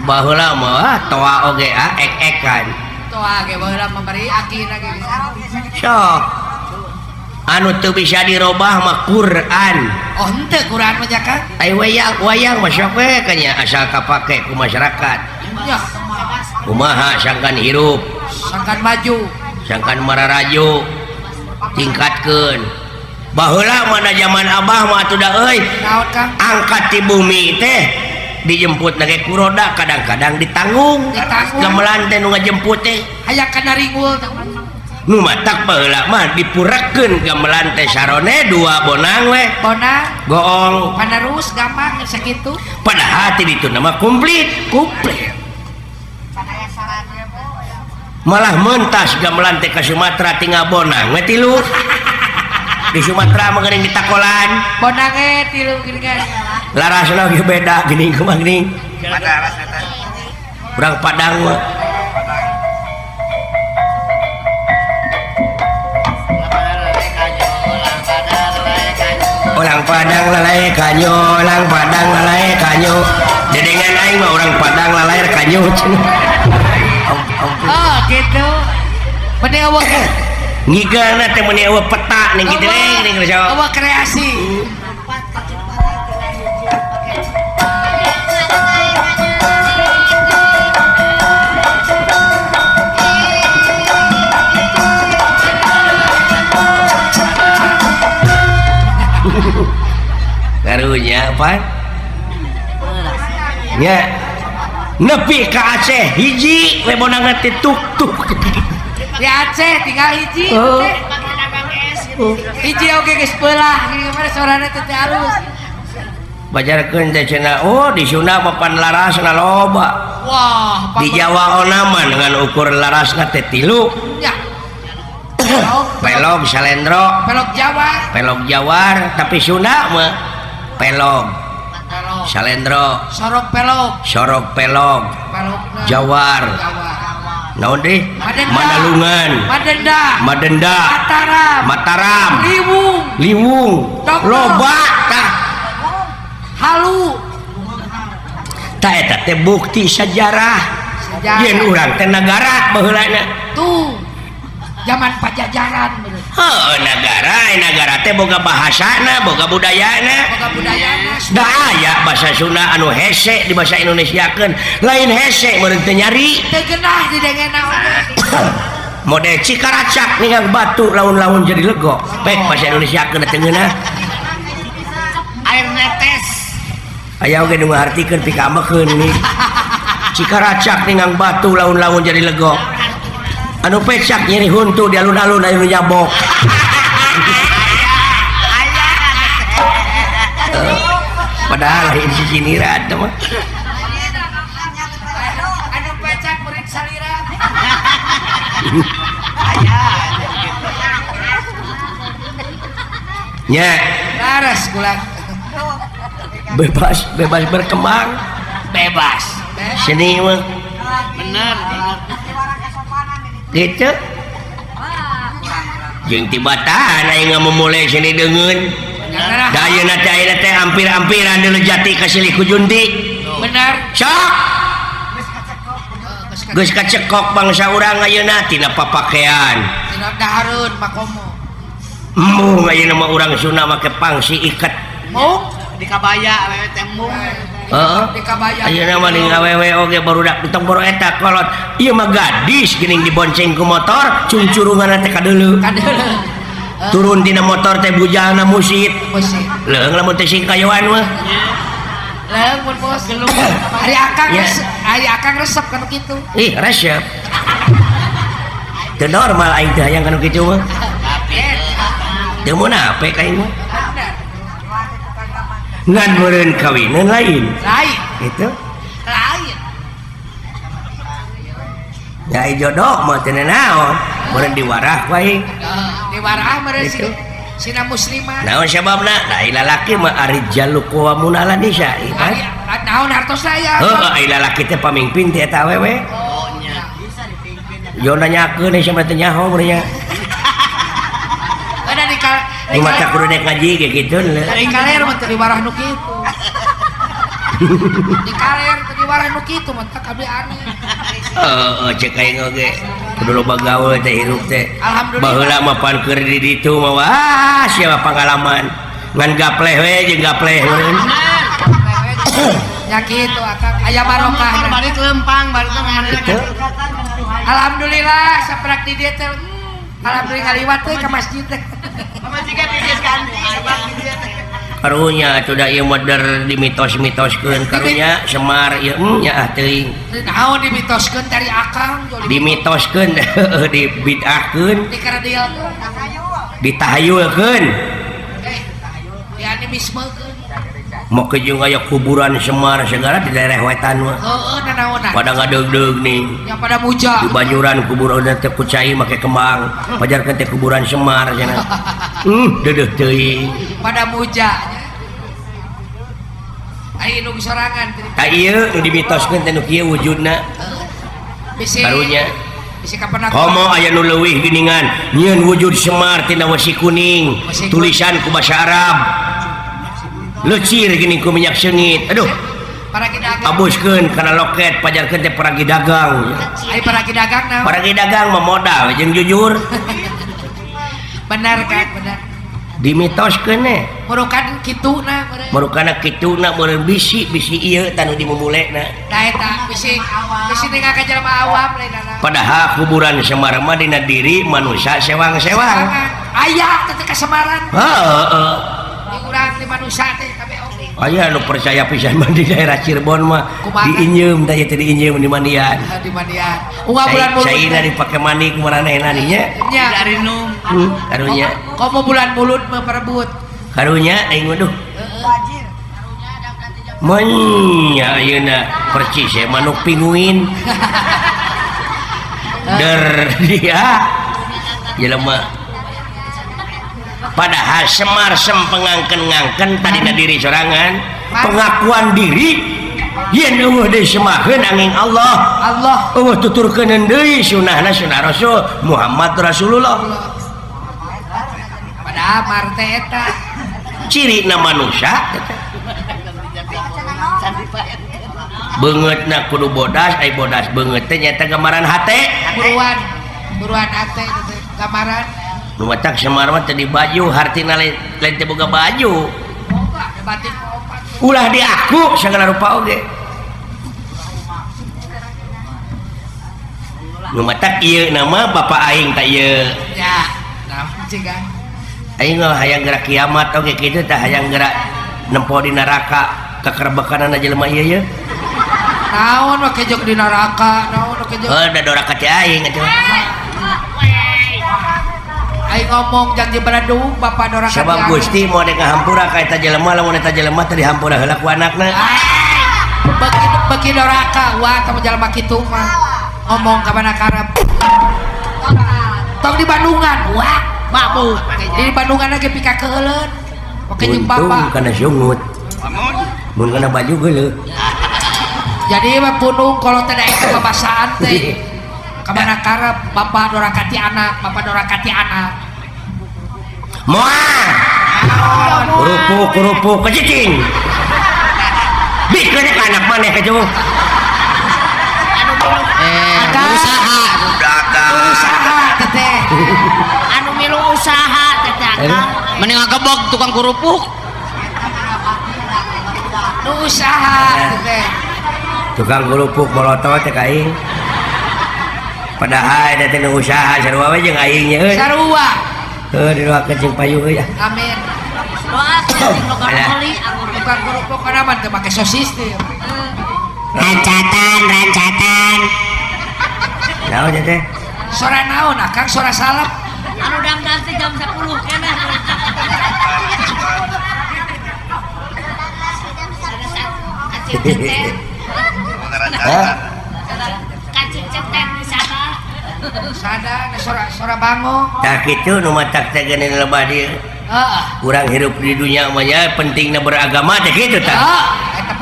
Baheula mah toa oge ah ek-ekan. Toa ge baheula mah bari akina ge. Sok anu teu bisa dirobah mah Quran. Oh henteu Quran mah jaka. Ai wayang wayang mah sok we kanya asal kapake ku masyarakat. Nya. Kumaha sangkan hirup, sangkan maju, sangkan mararaju, tingkatkeun. Baheula mana zaman abah mah atuh da euy. Naon Kang? Angkat ti bumi teh dijemput nage ku roda kadang-kadang ditanggung. Gamelan teh nu ngajemput teh hayang kana ringul. Nu matak baheula mah dipurakeun gamelan teh sarone dua bonang we. Bonang goong panerus gampang sakitu. Padahal ti ditu mah komplit, komplit. Malah mentas gamelan teh ka Sumatera tinggal bonang we tilu. Di Sumatera mah geuning ditakolan. Bonang ge tilu geuningan. Larasna ge beda geuning kumaha geuning. Urang Padang mah. Orang Padang lalai kanyo, orang Padang lalai kanyo. Dedengan aing mah orang Padang lalai kanyo. Oh, gitu. Meni eueuh ngigeuna teh meni eueuh peta ning kitu ning eueuh kreasi. Karunya apa? Nya nepi ka Aceh hiji we bonangna teh tuk-tuk. Di Aceh tinggal hiji. Oh. Hiji oge geus beulah gimana sorana teh teu alus. Bajarkeun teh cenah oh di Sunda mah pan larasna loba. Wah, di Jawa onaman dengan ukur larasna teh tilu. Ya. Pelog salendro, pelog Jawa, pelog Jawar, tapi Sunda mah pelog, salendro, sorok pelog, sorok pelog, Jawar, naon deh, Madalungan, Madenda, Madenda, Mataram, Mataram, Liwung, Liwung, loba tah, halu, tah eta teh bukti sejarah, yen urang teh nagara baheulana, tuh. Zaman Pajajaran bener. Heuh, nagara, nagara teh boga bahasana, boga budayana. Boga budayana. Da aya bahasa Sunda anu hese di bahasa Indonesiakeun, lain hese meureun teu nyari. Teu geunah didengena oge. Mode Cikaracak ningang batu laun-laun jadi lego. Pek bahasa Indonesiakeun teu ngeunah. Air netes. Aya oge nu ngahartikeun pikamekeun ini. Cikaracak ningang batu laun-laun jadi lego. Anu pecak nyeri huntu di alun-alun anu nyabok. Padahal lain si siniran teh mah. Anu pecak murid salira. Nya. Laras kula. Bebas, bebas berkembang. Bebas. Seni mah. Bener. Gitu. Jeung tibatan aing ngamumule seni deungeun. Da ayeuna teh hampir-hampiran deuleu jati ka silih ku junti. Bener. Sok. Geus kacekok bangsa urang ayeuna tina papakean. Tina dahareun makomo. Embung ayeuna mah urang Sunda make pangsi iket. Mung di kabaya awewe teh mung. Heeh. Ayeuna mah ning awewe oge barudak ditong boro eta kolot. Ieu mah gadis geuning dibonceng ku motor, cungcurunganna teh kadeuleu. Kadeuleu. Turun tina motor teh bujana musit. Musit. Leuheung lamun teh sing kayoan mah. Leung bos. Ari akang ari akang resep kanu kitu. Ih, resep. Teu normal aing teh hayang kanu kitu mah. Teu munafik aing mah. Ngan meureun kawinan lain. Lain. Gitu. Lain. Ya jodoh mah teu naon. Meureun diwarah wae. Diwarah meureun si sina muslimah. Naon sababna? Da lalaki mah arijalu qawwamuna 'alan nisa. Naon hartosna ya? Heuh, ai lalaki teh pamimpin teh eta awewe. Oh nya. Bisa dipimpin. Yo nanyakeun sampe teu nyaho meureun nya. Ada di di mata kudu dek ngaji ge kitu. Di kaler mah teu diwarah nu kitu. Di kaler teu diwarah nu kitu mah teh kabeh aneh. Heeh, cek aing oge. Kudu loba gaul teh hirup teh. Alhamdulillah. Baheula mah pan keur di ditu mah wah siapa pangalaman. Ngan gapleh we jeung gapleh meureun. Ya kitu akang aya barokah. Balik lempang balik teh. Alhamdulillah saprak di dieu teh. Alhamdulillah ngaliwat teh ka masjid teh. Karunya atuh da ieu mah der dimitos-mitoskeun karunya Semar ieu nya ah teuing. Naon dimitoskeun dari akang dimitoskeun dibid'ahkeun dikaradilkeun ditahayulkeun dianimismekeun. Make jeung aya kuburan Semar segala di daerah wetan mah. Heeh, nanaonan. Pada ngadeugdeug nih. Yang pada muja. Di Banyuran kuburan teh ku cai make kembang, pajarkeun teh kuburan Semar cenah. Deudeuh teuing. Pada muja. Ai nu sorangan. Ka ieu nu dimitoskeun teh nu kieu wujudna. Bisi. Karunya. Bisi kapenak. Komo aya nu leuwih geuningan, nyieun wujud Semar tina wesi kuning, tulisan ku basa Arab. Lecir gini ku minyak sengit. Aduh. Paragi dagang. Abuskeun kana loket pajarkeun teh paragi dagang. Ai paragi dagang naon? Paragi dagang mah modal jeung jujur. Benar kan, benar. Dimitoskeun eh. Murukan kituna meureun. Murukana kituna meureun bisi-bisi ieu tanu dimumulena. Tah eta bisi bisi tinggal ka jelema awam lain ana. Padahal kuburan Semar mah dina diri manusia sewang-sewang. Aya teh ka Semaran. Heeh. Urang di manusia teh kabeh oge. Aya nu percaya pisan mah di daerah Cirebon mah diinjeum teh teh diinjeum di mandian. Di mandian. Unggal bulan mulud. Caina dipake mandi ku maranehna nya. Nya. Darinum. Karunya. Komo bulan mulud mah perebut. Karunya aing waduh. Wajir. Menya ayeuna percis ye manuk pinguin. Der dia. Jelema. Padahal Semar sempengangken-ngangken tadina diri sorangan pengakuan diri yen eueuh deui semaheun angin Allah Allah eueuh tuturkeun deui sunahna sunah Rasul Muhammad Rasulullah. Padahal mar teh eta cirina manusia beungeutna kudu bodas ai bodas beungeut teh nyaeta gambaran hate buruan buruan hate gambaran. Nu matak Semar mah teu di baju hartina lain teu boga baju. Ulah diaku sagala rupa oge. Nu matak ieu nama bapa aing tah ieu. Ya, naon cing kan. Aing mah hayang gerak kiamat oge kitu tah hayang gerak nempo di neraka kakerbekanana jelema ieu ye. Naon we kejok di neraka, naon we kejok. Heuh da doraka teh aing atuh. Aing ngomong janji beradung bapak doraka. Sabab Gusti mau dek ngahampura ka eta jelema lamun eta jelema teh dihampura heula ku anakna. Beki beki doraka wah kamu jelema kitu mah. Ngomong ka mana karep. Tong di Bandungan wah mabuk. Di Bandungan ge pika keuleun. Oke jeung bapak. Untung kana sungut. Mun kana baju geuleuh. Jadi mah punung kalau teh daek babasaan teh. Kamana karep bapak doraka ti anak, bapak doraka ti anak. Moal. Kerupuk kerupuk kecicing. Bikeun ka anak maneh ka Usaha dagang. Usaha teteh. Anu milu usaha teteh akang. Mending ngagebog tukang kerupuk. Nu usaha teteh. Tukang kerupuk molotot teh ka aing. Padahal eta teh nu usaha sarua we jeung aing nya euy. Sarua. Heuh didoakeun jeung payu euy. Amin. Tukang kerupuk kana mah teu make sosis teh. Rancatan, rancatan. Naon teh? Sora naon akang sora salep. Anu dangdan teh jam 10 keneh. Hah? Kacik cetet di sana. Sada sora sora bango. Tah kitu nu matak teh geuning lebah dieu. Heeh. Urang hirup di dunia mah nya pentingna beragama teh kitu tah. Heeh, eta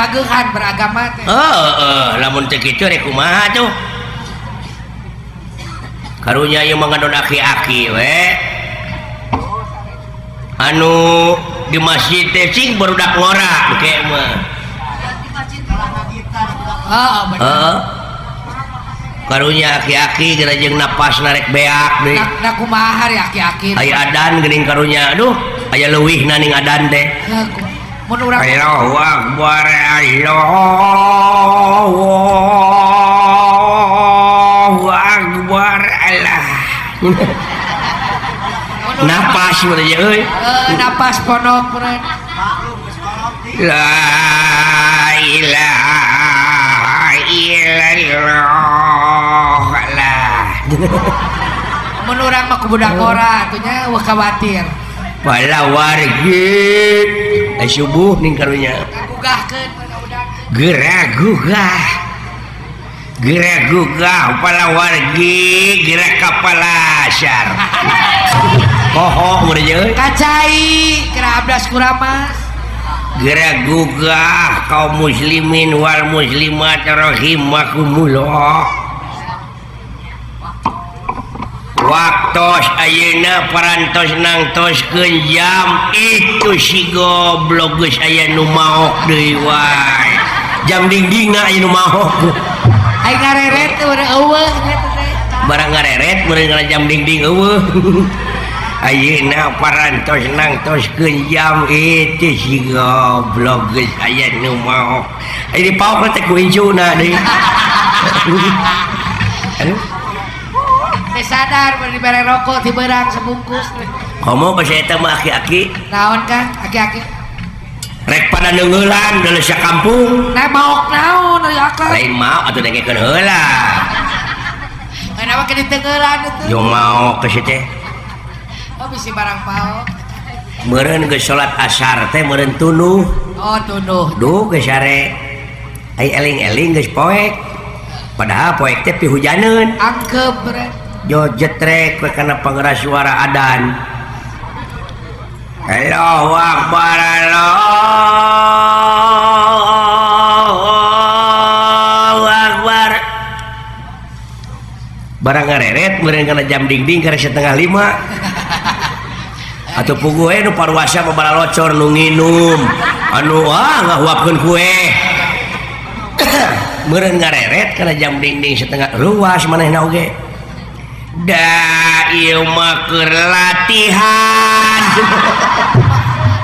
pagehan beragama teh. Heeh, lamun teu kitu rek kumaha tuh? Karunya ieu mah ngadon aki-aki we. Anu di masjid teh cing barudak ngora engke mah. Heeh, bener. Heeh. Karunya aki-aki geura jeung napas narek beak deui. Na kumaha ari aki-aki. Aya adan geuning karunya. Aduh, aya leuwihna ning adan teh. Mun urang Allahu akbar, Allahu akbar, Allah. Napas mun aja euy. Napas ponok meureun. La ilaha illallah. Lah. Mun urang mah ku budak ora atuh nya eueuh khawatir. Pala wargi subuh ning karunya. Gugahkeun udah. Geura gugah. Geura gugah pala wargi geura ka palasar. Poho mun euy. Kacai geura abdas kuramas. Geura gugah kaum muslimin wal muslimat rahimakumullah. Waktos ayeuna parantos nangtoskeun jam itu si goblok geus aya nu maok deui wae. Jam dingdingna aya nu maok. Ai ngareret teh eueuh nya teh. Barang ngareret meureun kana jam dingding eueuh. Ayeuna parantos nangtoskeun jam itu si goblok geus aya nu maok. Ai dipaok teh ku incuna deui. Aduh. Sadar bari dibere rokok ti beurang sebungkus. Komo ka eta mah aki-aki. Naon Kang? Aki-aki. Rek pada neungeulan deuleu sakampung. Nah maok naon ari akang? Lain maok atuh dengekeun heula. Kenapa ke diteungeulan itu? Yo maok ke si teh. Oh bisi barang paok. Meureun geus salat asar teh meureun tunuh. Oh tunuh. Duh geus sare. Ai eling-eling geus poek. Padahal poek teh pihujaneun. Angkep meureun. Jo jetrek we kana pangeras suara adan. Allahu akbar, Allahu akbar. Barang ngareret meureun kana jam dingding kana 4:30. Atuh puguh we nu paruasa mah balalocor nu nginum. Anu ah ngahuapkeun kue. Meureun ngareret kana jam dingding setengah ruas manehna oge. Da ieu mah keur latihan.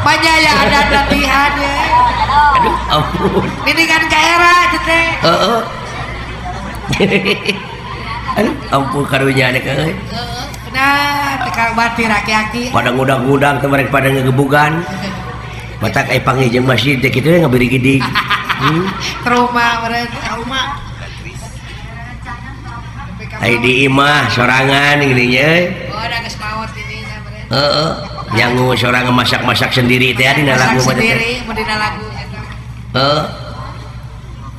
Banyak ya ada latihan ya. Aduh ampun. Mendingan ka era teh. Heeh. Aduh ampun karunya teh euy. Nah, teh batir aki-aki. Pada ngudang-ngudang teh mereka pada ngegebugan. Matak ai panggih jeung masjid teh kitu ngabirigidig. Trauma meureun, trauma. Ai di imah sorangan gini nya euy. Oh, da geus maot di dinya meureun. Heeh, nyangu sorangan masak-masak sendiri teh dina lagu mah teh. Sendiri mun dina lagu eta. Heeh.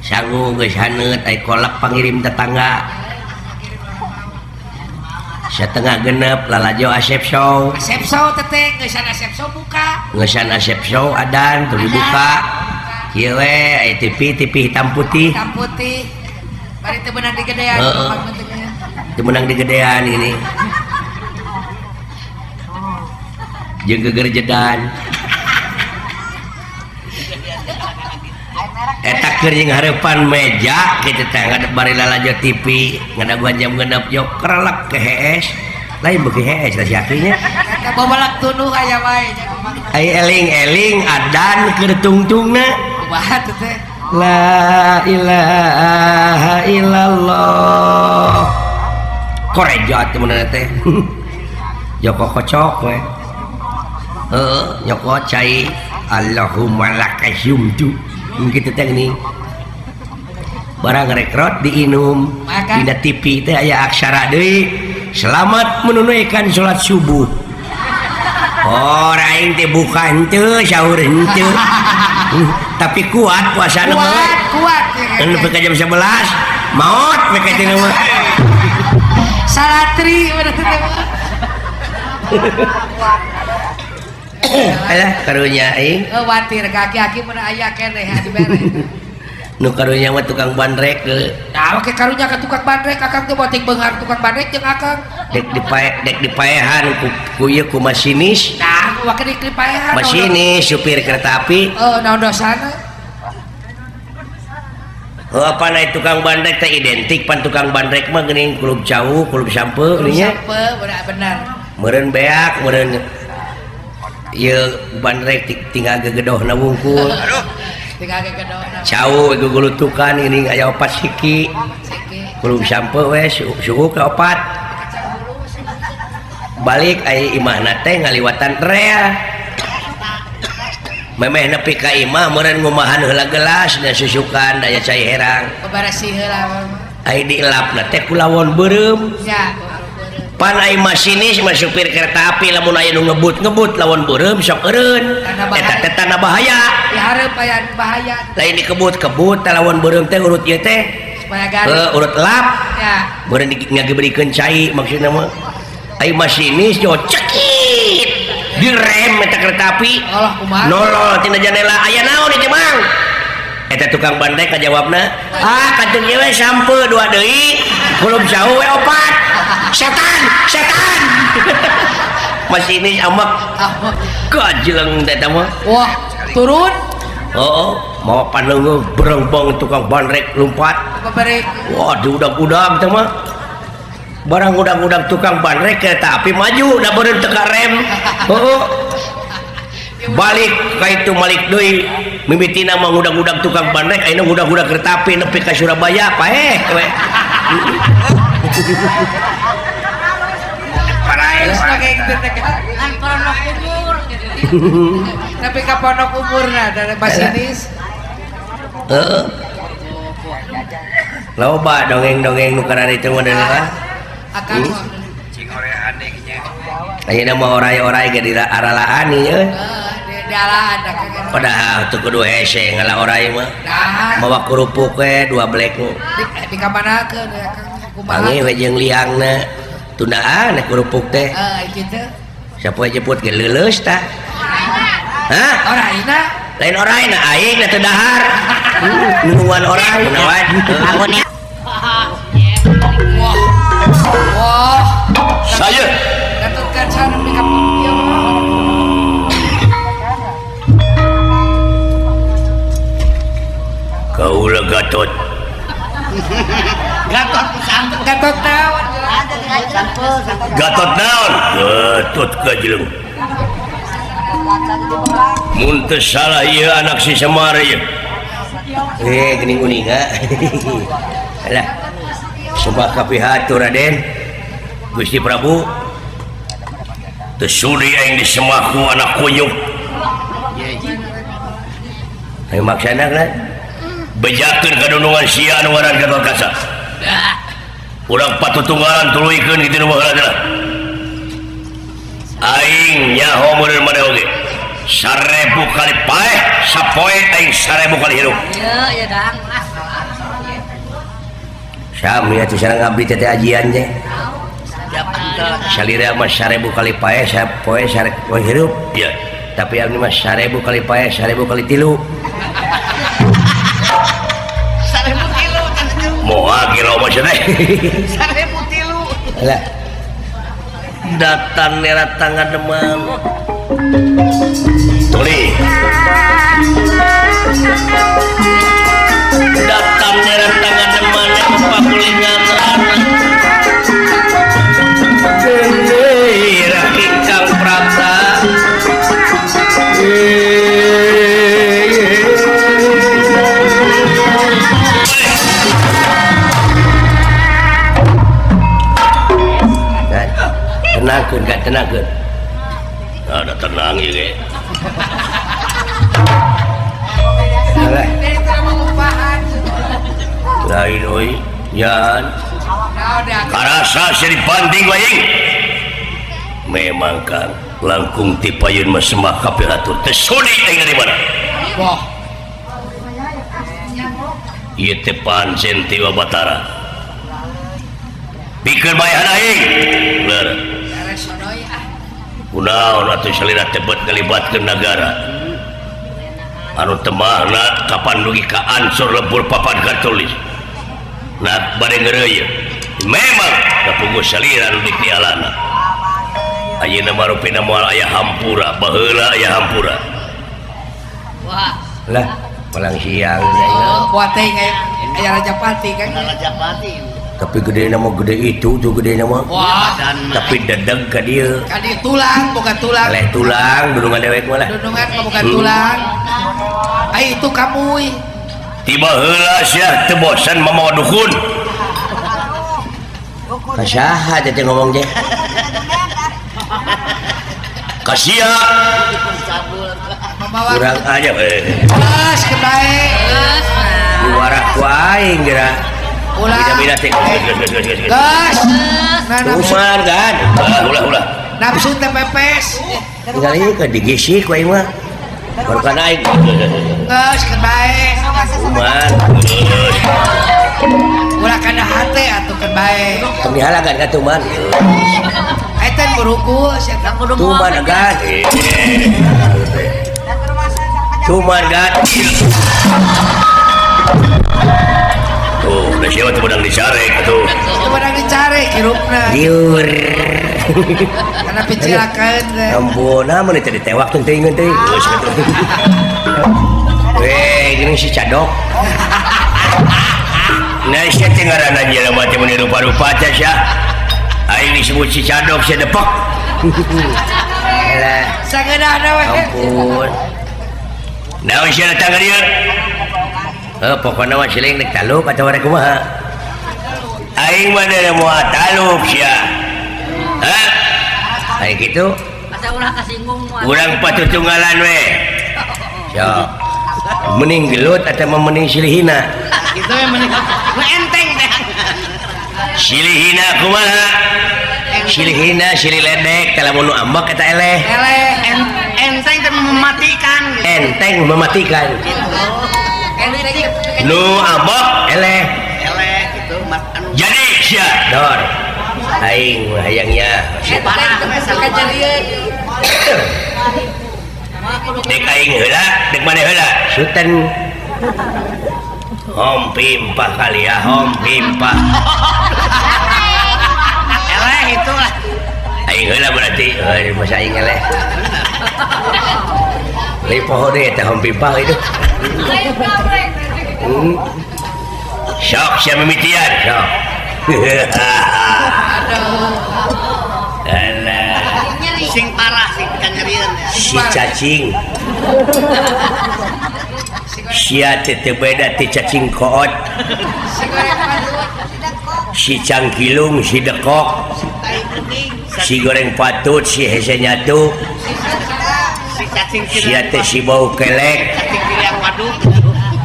Sangu geus haneut ai kolak pangirim tetangga. 5:30 lalajo Asep Show. Asep Show teh geusan Asep Show buka. Geusan Asep Show adan teu dibuka. Kieu we ai TV TV hitam putih. Hitam putih. Bari teu beunang digedean. Heeh. Teu meunang digedean ini. Jeung gegerjedan. Eta keur jeung hareupan meja kitu teh ngadep bari lalajo TV, ngadaguan jam 6 jok kerelek ke hees. Lain beuki hees lah si akinya. Eta babalak tunuh aya wae. Ai eling-eling adan keur tungtungna. Kumaha teh teh? La ilaha illallah. Korejat temenan teh. Joko kocok we. Heeh, nyokot cai Allahumma lakasumtu. Kitu teh geuning. Barang rekrot diinum. Dina TV teh aya aksara deui. Selamat menunaikan salat subuh. Oh, aing teh buka henteu, sahur henteu. Tapi kuat puasana mah. Kuat, kuat. Nepi ka jam 11 maot we ka teh mah. Salatri bener teh. Alah karunya aing. Watir kaki-aki mun aya keneh dibere. Nu karunya mah tukang bandrek deui. Nah, oke karunya ka tukang bandrek akang teh boting beunghar tukang bandrek jeung akang. Dek dipaehan ku ieu ku masinis. Nah, wake dipaehan. Masinis supir kereta api. Heeh, naon dosana? Heuh, apa na tukang bandrek teh identik pan tukang bandrek mah geuning kulub cau, kulub sampe geuning nya. Sampe bener. Meureun beak, meureun ieu bandrek tinggal gegedohna wungkul. Aduh. Tinggal gegedohna. Cau gugulutukan geuning aya opat siki. Kulub sampe we suhu ka opat. Balik aya imahna teh ngaliwatan rea. Memeh nepi ka imah meureun ngumahan heula gelas da susukan daya cai herang. Beberesih heula. Ai dielapna teh ku lawon beureum. Ya. Pan ai masinis mah supir kereta api lamun aya nu ngebut-ngebut lawon beureum sok eureun. Eta teh tanda bahaya. Dihareup aya bahaya. Lain dikebut-kebut teh lawon beureum teh urut ieu teh. Supaya garing. Heuh, urut lap. Ya. Meureun ngagebrikeun cai maksudna mah. Ai masinis yo cekit. Direm eta kereta api. Allah kumaha? Nolol tina jendela aya naon ieu Mang? Eta tukang bandrek kajawabna, ah kantun ieu we sampe dua deui, kulub jauh we opat. Setan, setan. Masinis amak. Kajeleng teh eta mah. Wah, turun. Heeh, mawa pandeungeuh berengbong tukang bandrek lumpat. Wah, diudag-udag teh mah. Barang udag-udag tukang bandrek kereta api maju da beureum teu karem. Heeh. Balik ka itu malik deui mimitina mah ngudag-udag tukang bandrek ayeuna ngudag-udag kereta api nepi ka Surabaya paeh we. Kan pondok umur. Tapi ka pondok umurna dari masinis. Heeh. Loba dongeng-dongeng nu kararitu mah deui. Akang ayeuna mah orai-orai ge di aralaan ieu euy. Di alaan padahal teu kudu hese ngala orai mah. Mawa kerupuk we dua blek. Di kamanakeun ya Kang? Kumaha? Panggih we jeung liangna. Tundaan kerupuk teh. Heeh, kitu. Sapoe jeput ge leuleus tah. Hah? Oraina? Lain oraina aing da teu dahar. Nungguan orai kunaon? Wah. Saya Gatot Kaca nepi ka ieu mah. Kaula Gatot. Gatot pisan. Gatot naon? Gatot naon? Gatot kajeleng. Mun teu salah ieu anak si Semar ieu. Geuning uninga. Alah. Sumpah kapihatur Raden. Gusti Prabu. Teu sudi aing disemah ku anak kuyuk. Ayo maksana kan? Bejakeun kadunungan sia anu ngaran Gatot Kaca. Urang patutunggalan tuluykeun kitu nu baheula teh. Aing nyaho meureun maneh oge. 1000 kali paeh, sapoe aing 1000 kali hirup. Ieu ya Dang. Sami atuh sareng abdi teh ajian teh. Salira mah 1000 kali paeh, sapoe 1000 kali hirup. Iya. Tapi abdi mah 1000 kali paeh, 1000 kali tilu. 1000 tilu kan. Moal kilo mah cenah. 1000 tilu. Lah. Datang neratang demam. Tuli. Datang neratang demam pakulingan anak. Bendera ingkang prapta. Tenangkeun, gak tenangkeun. Ada tenang ieu ge. Alah, lain euy, yan. Karasa seri banding aing. Memang Kang, langkung ti payun mah semah kabeh atur teh sudi aing dari mana? Wah. Ieu teh pancen ti Batara. Pikeun baehan aing. Bener. Kunaon atuh salira teh bet ngalibatkeun nagara. Anu temahna kapan dugi ka ansor lebur papan kartulis. Nah bade ngeureuyeun. Memang kapuguh salira nu dipialana. Ayeuna mah rupina moal aya hampura, baheula aya hampura. Wah. Lah, palang siang Oh, buat teh aya Raja Pati kan. Raja Pati. Tapi gede nama gede itu tuh gede nama. Wah, tapi dedeg ka dieu. Ka dieu tulang, bukan tulang. Leh tulang, dudungan dewek mah lah. Dudungan mah bukan tulang. Ai itu kamuy. Tiba heula sia teu bosan mamawa dukun. Ka saha teh ngomong teh? Ka sia. Kurang aja Geus kebae. Geus. Diwarah ku aing geura. Ulah. Beda-beda teh. Geus geus geus geus. Geus. Kuman kan. Ulah ulah. Nafsu teh pepes. Tinggal ieu ke digisik ku aing mah. Baru kan aing. Geus kebae. Kuman. Geus. Ulah kana hate atuh keun bae. Tong dihalagan ka tuman. Eta buruku sia Kudu Tuman agan. Tuman gan. Tuh, da sia teh bedang dicarek atuh. Teu bedang dicarek hirupna. Liur. Kana picirakeun teh. Ampun, nah mun teh ditewak teh teuingeun teh. Geus kitu. Weh, geuning si Cadok. Nah, sia teh ngaranna jelema teh mun rupa-rupa teh sia. Aing disebut si Cadok sia depok. Alah, Sangeunahna we. ampun. Naon sia datang ka dieu? Heuh, pokona mah siling rek taluk atawa rek kumaha? Aing mah da moal taluk sia. Hah? Aing kitu Asa ulah kasinggung mah. Urang patutunggalan we. Sok. Mending gelut atawa mending silihina? Kitu we mending nu enteng teh. Silihina kumaha? Silihina silih ledek teh lamun nu ambek eta eleh. Eleh. Enteng teh mematikan. Enteng mematikan. Enteng. Nu ambek eleh. Eleh gitu mas anu. Jadi sia dor. Aing hayangnya. Enteng teh bisa kajadieun. Dek aing heula, dek maneh heula. Suten. Hom pimpah kali ya, hom pimpah. Eleh itu lah. Aing heula berarti, euy masa aing eleh. Leuh poho deui eta hom pimpah itu. Sok sia mimitian, sok. Aduh. Alah, Sing parah sing kanyerieun ya. si cacing. Sia teh teu beda ti cacing koot. Si goreng patut. Si cangkilung, si dekok, Tai kuning. si goreng patut, si hese nyatu, Si cacing sia teh si bau kelek, Cacing kiriang waduk.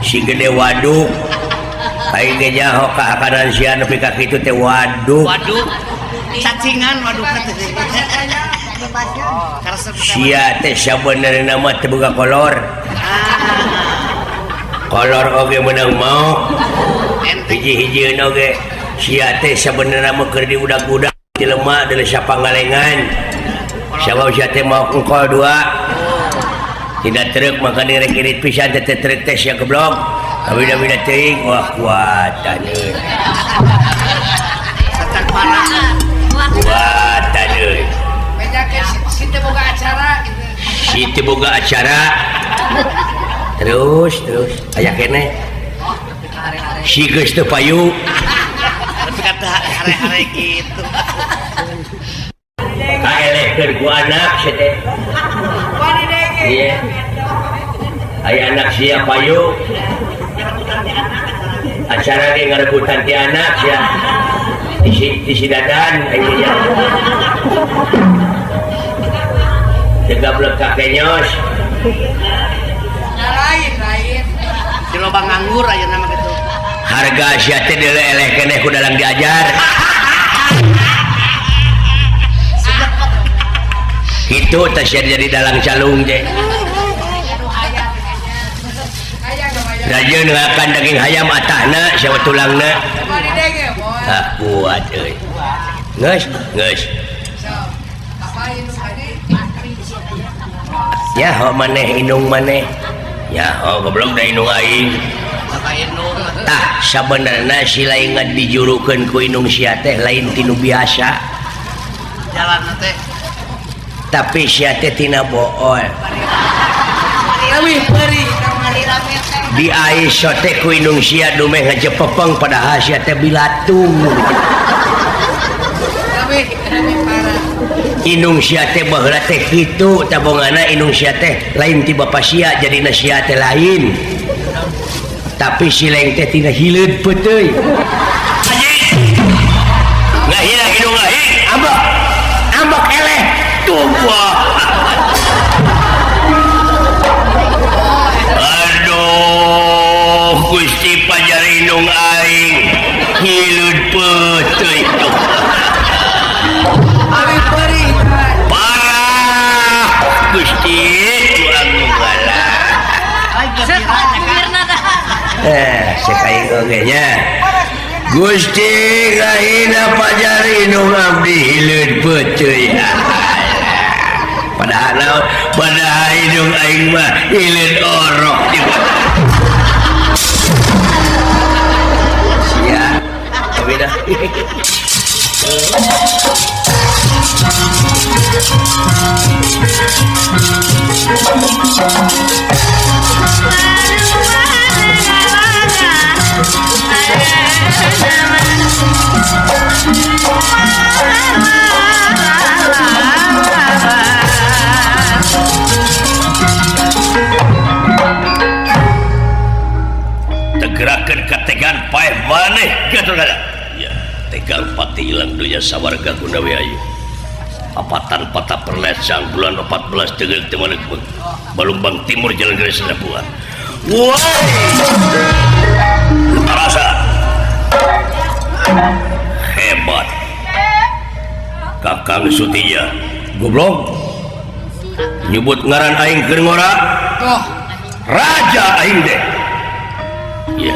si gede waduk. Aing ge nyaho ka hakanan sia nepi ka kitu teh waduk. Waduk. Cacingan waduk teh. Karesep Sia teh sabenerna mah teu boga kolor. Kolor oge meunang maok. Enteng. Hiji-hijieun oge. Sia teh sabenerna mah keur diudag-udag jelema deuleu sapangalengan. Sabab sia teh maok engkol dua. Tidak truk maka direk irit pisan teh truk teh sia geblok. Kabina-bina teuing wah kuatan euy. Satang parah. Kuatan euy. Bejakeun si teu boga acara gitu. Si teu boga acara. Terus terus aya keneh. Si geus teu payu. Tapi kata hare-hare gitu. Kaelehkeun ku anak sia teh. Iya. Aya anak sia payu. Acara ge ngarebutan ti anak sia. Di si dadan aya nya. Teu gablek ka kenyos. Lain lain. Di lobang nganggur ayeuna mah kitu. Harga sia teh dieleh keneh ku dalang diajar. Kitu teh sia jadi dalang calung teh. Rajeun ngakan daging hayam atahna sia tulangna. Ah kuat euy. Geus, geus. Nyaho maneh indung maneh. Nyaho goblok da indung aing. Tah sabenerna si lain dijurukeun ku indung sia teh lain tinu biasa. Jalanna teh. Tapi sia teh tina bool. Leuwih peurih. Di aiso teh ku indung sia dumeh ngajepepeng padahal sia teh bilatung. Indung sia teh baheula teh kitu tabongana indung sia teh lain ti bapa sia jadina sia teh lain. Tapi si lain teh tina hileud peuteuy. Ngahina indung aing, ambek. Ambek eleh tumpah. Aduh, Gusti pajar indung aing hileud peuteuy. Parah Gusti ku agung sekali oge nya. Gusti ngahina pajar indung abdi hileud peuteuy. Padahal naon? Padahal indung aing mah hileud orok sia. Tapi dah. Tegerakan kategan paeh maneh gatur kada. Ya, tegang pati ilang dunya sawarga gunawi ayu. Apatan patah perlecang bulan 14 tegel temanek Balumbang Timur Jalan Garis Labuan. Woi! Rasa hebat. Kakang Sutija goblok nyebut ngaran aing keur ngora. Oh. Raja aing deh. Ya.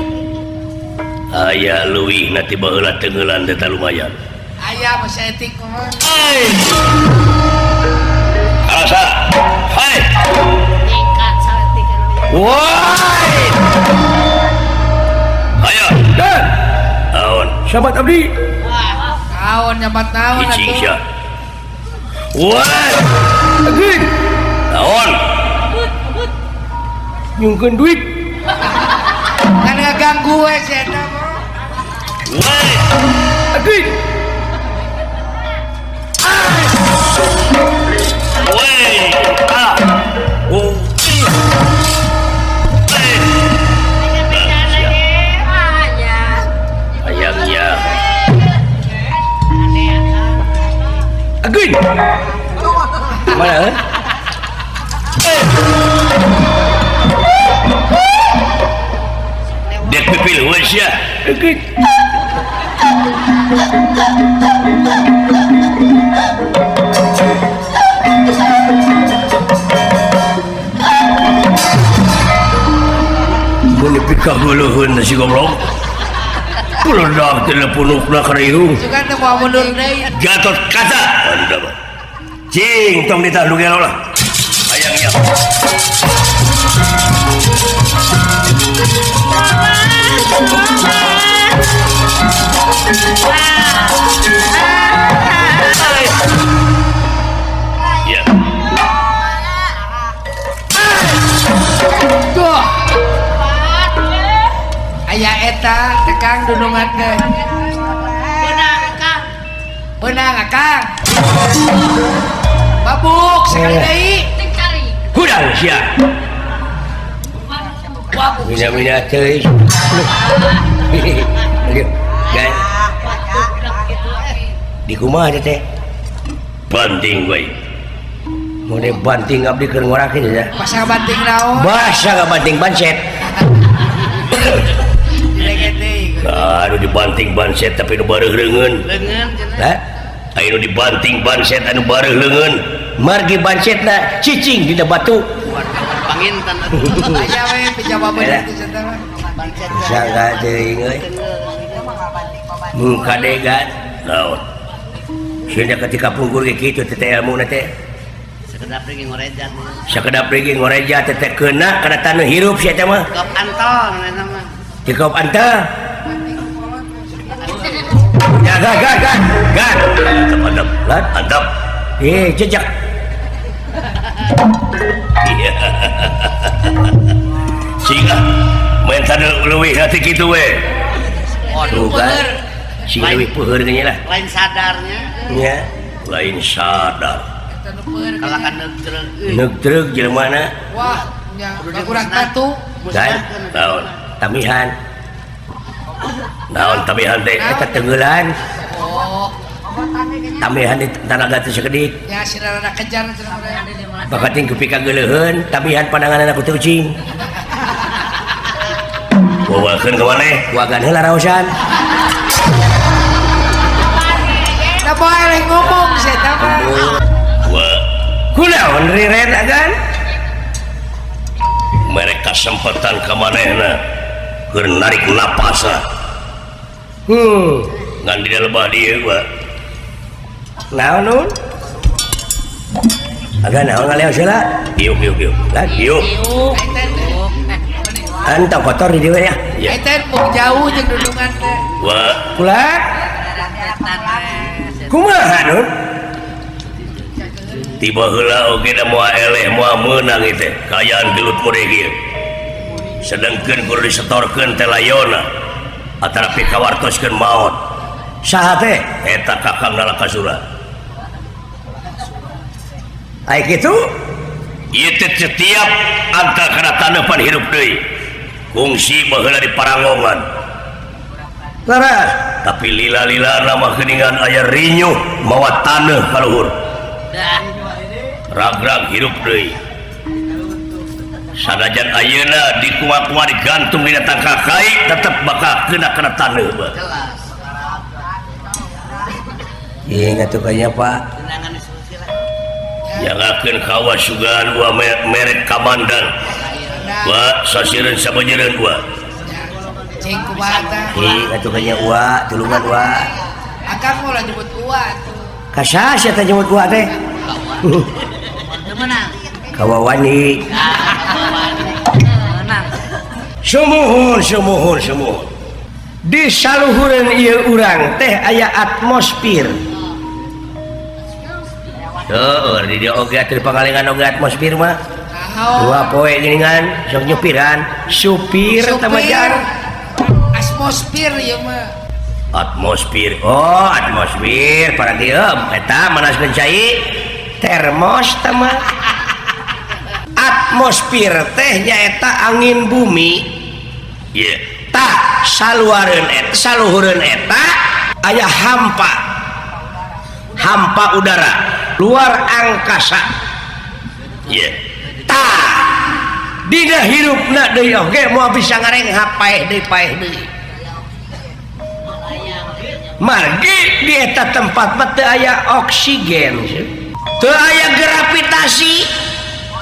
Aya leuwih na ti baheula tengeulan teh lumayan. Aya mah saeutik mah. Hai. Rasa. Hai. Tingkat saeutik anu. Woi. Ayo, dan. Naon? Sahabat abdi. Naon nyabat naon atuh? Icing sia. Woi. Abdi. Naon? Nyungkeun duit. Kan ngaganggu we si eta mah. Woi. Abdi. Woi. Ah. Oh. Ayamnya. Agun. Mana? Dek pipil sia. Agun. Mun dipikahuluheun si goblok. Peledak teleponukna kana irung. Sugan teh moal mundur deui. Gatot Kaca. Aduh. Cing tong ditah nu gelo lah. Hayangnya. Ya. Tuh. Aya eta tekang dunungan teh. Beunang Kang. Beunang Kang. Babuk sekali deui. Cari. Hudang sia. Mina-mina teuing. Di kumaha teh? Banting we. Mode banting abdi keur ngorakeun ya. Basa banting naon? Basa banting bancet. Aduh dibanting banset tapi nu bareuh leungeun. Leungeun cenah. Hah? Aya nu dibanting banset anu bareuh leungeun. Margi bancetna cicing dina batu. Panginten atuh. Aya we pijawabeun itu cenah mah. Bancet. Sangka teuing euy. Mun kadegan naon. Sieun ketika pungkur ge kitu teh ilmuna teh. Sakedap deui ngorejat. Sakedap deui ngorejat teh keuna kana taneuh hirup sia teh mah. Kop antol ngaranna mah. Dikop antel. Ya gan gan gan. Gan. Antap antap. Antap. Jejak. Iya. Sehingga main taneuh leuwih hati kitu we. Waduh, kan. Sing leuwih peuheur nya lah. Lain sadarnya. Nya, lain sadar. Kalakan neugtreg. Neugtreg jelema na. Wah, nya kurang batu. Kan? Naon? Tamihan. Naon tamihan teh eta tenggelan. Oh. Tamihan di tanaga teh sakedik. Ya sirana kejar cenah. Bakating ku pikageuleuheun tamihan pandanganna ku teh ucing. Bawakeun ka maneh? Wagan heula raosan. Da boleh ngomong sia eta mah. Wa kunaon riren agan? Mereka kesempatan ka manehna keur narik napasna. Ngan di lebah dieu wa. Naon nun? Agan naon ngaleos heula? Diuk diuk diuk. Lah diuk. Antang kotor di dieu ya. Eta mung jauh jeung dudungan teh. Wa kula. Kumaha nun? Tiba heula oge da moal eleh moal meunang ieu teh kaayaan gelut mureh ieu. Sedengkeun kudu disetorkeun teh layona atarapi kawartoskeun maot. Saha teh? Eta Kakang Nalakasura. Ai kitu? Ieu teh setiap angka kana taneupan hirup deui. Kungsi baheula di Paranggongan. Laras, tapi lila-lila mah geuningan aya rinyuh mawa taneuh ka luhur. Ragrag hirup deui. Sanajan ayeuna dikumaha-kumaha digantung dina tangkal kai tetep bakal kena kana taneuh bae. Ieu atuh kayaknya Pak. Jangakeun kawas sugan wa merek kamandan. Wa sasireun sabeujeureun wa. Cing kumaha tah? Ih atuh kayaknya wa tulungan wa. Akang moal nyebut wa atuh. Ka saha sia teh nyebut wa teh? Teu meunang. Kawawani. Meunang. Sumuhun sumuhun sumuhun. Di saluhureun ieu urang teh aya atmosfer. Heuh, di dieu oge atuh pangalengan oge atmosfer mah. Dua poe geuningan sok nyupiran, supir teh mah jar. Atmosfer ieu mah. Atmosfer. Oh, atmosfer para dieu eta manaskeun cai termos teh mah. Atmosfer teh nyaeta angin bumi. Ieu tah saluareun eta saluhureun eta aya hampa. Hampa udara luar angkasa. Ieu tah dina hirupna deui oge moal bisa ngarenghap paeh deui paeh deui. Margi di eta tempat mah teu aya oksigen, teu aya gravitasi.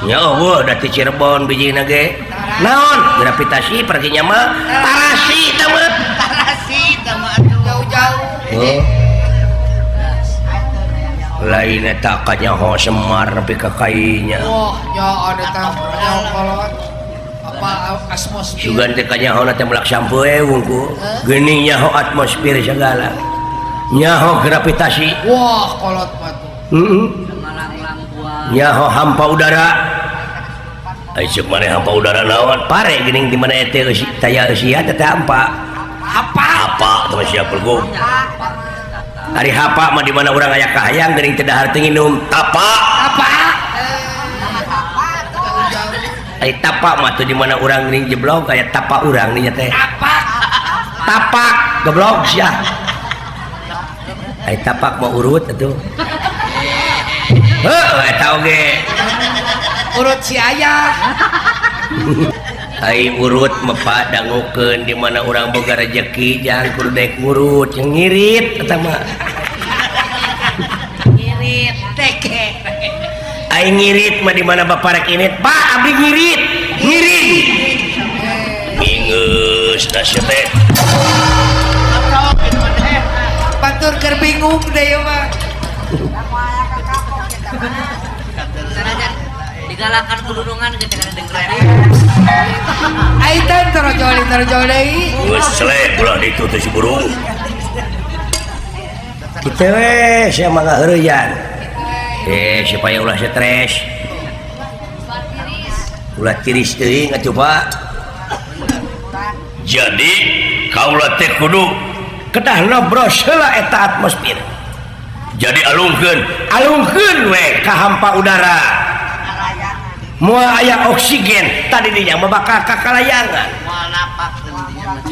Nya eueuh da ti Cirebon bijina ge. Naon gravitasi perginya mah tarasi teh mah. Tarasi teh mah atuh jauh-jauh. Oh. Lain eta kanyaho Semar nepi ka kainya. Wah, nya ada tah kanyaho kolot. Apa atmosfer. Sugan teh kanyaho teh melak sampo we wungku. Geuning nyaho atmosfer segala. Nyaho gravitasi. Wah, kolot mah tuh. Heeh. Nyaho hampa udara. Ai ceuk maneh hampa udara naon? Pare geuning di mana teh taya eusian teh hampa. Hapa? Hapa teh sia pergum. Ari hapa mah di mana urang aya kahayang geuning teh dahar teu nginum tapa. Tapa. Ari tapa mah tuh di mana urang geuning jeblok aya tapa urang nya teh. Tapak. Tapak goblok sia. Ari tapak mah urut atuh. Heuh eta oge. Urut si ayah. Ai urut mah dangukeun di mana urang boga rejeki jangan kudu daek ngurut yang ngirit eta mah. Ngirit teke. Ai ngirit mah di mana bapak rek init, Pak abdi ngirit. Ngirit. Ingeus da sia teh. Batur keur bingung deh ieu mah. Digalakan kudunungan gitu kan dengerin. Ai teh torojoli torojoli. Geus selek ulah ditu teh si burung. Kitu we sia mah ngaheureyan. Supaya ulah stres. Ulah tiris teuing atuh Pak. Jadi kaula teh kudu kedah nobros heula eta atmosfer. Jadi alungkeun, alungkeun we ka hampa udara. Moal aya oksigen tadi dinya mah bakal kakalayangan. Moal napak teh dinya mah.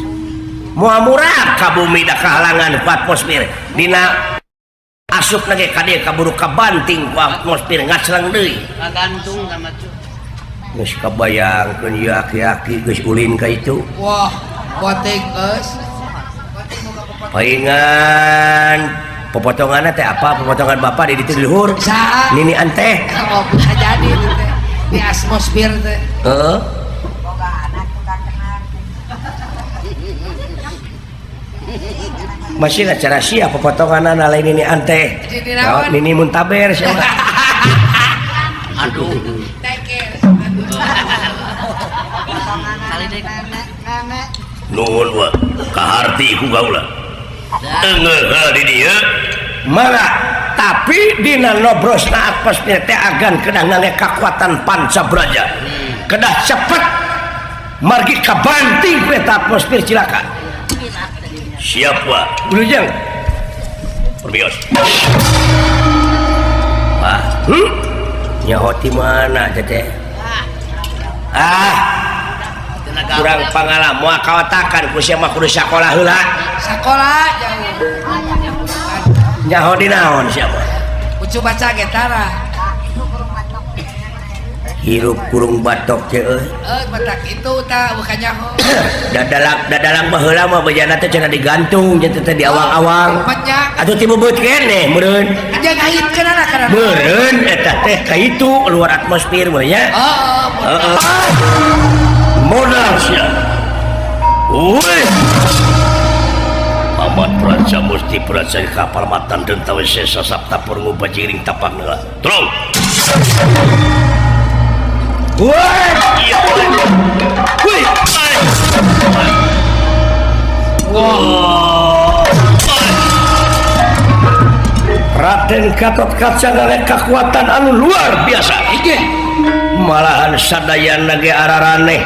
Moal murah ka bumi da kahalangan ku atmosfer. Dina asupna ge ka dieu kaburu kabanting ku atmosfer ngacleng deui. Kagantung sama cu. Geus kabayangkeun ieu aki-aki geus ulin ka itu. Wah, boting geus. Paingan popotonganna teh apa? Popotongan bapak di ditu di luhur. Saha? Nini anteh. Oh, bisa jadi itu teh. Di atmosfer teh. Heeh. Masih acara sia popotonganna lain nini anteh. Nini muntaber sia mah. Aduh. Nuhun wa kaharti ku kaula. Engeuh di dieu mala tapi dina nobrosna atmosfer teh agan kedah ngangge kakuatan panca braja. Kedah cepet margi kabanting ku eta atmosfer cilaka. Siap wa. Wilujeng. Permios. Wah, Nyaho ti mana teh? Ah. Kurang pengalaman moal kaotakan ku sia mah kudu sakola heula. Sakola jauh. Nyaho di naon sia mah? Ucu baca ge tara. Hirup kurung batok teh euy. Batak itu tah bukan nyaho. Dadalang baheula mah bejana teh cenah digantung nya teh di awang-awang. Atuh ti bebeut keneh meureun. Jeung ngahitkeunana kana. Meureun eta teh ka itu luar atmosfer mah nya. Heeh. Modal sia. Woi. Amat praja musti praja kapal matan den tawe sesa sapta purungu bajiring tapak heula. Tolong. Woi. Woi. Wah. Raden Gatotkaca ngale kekuatan anu luar biasa. Malahan sadayana ge araraneh.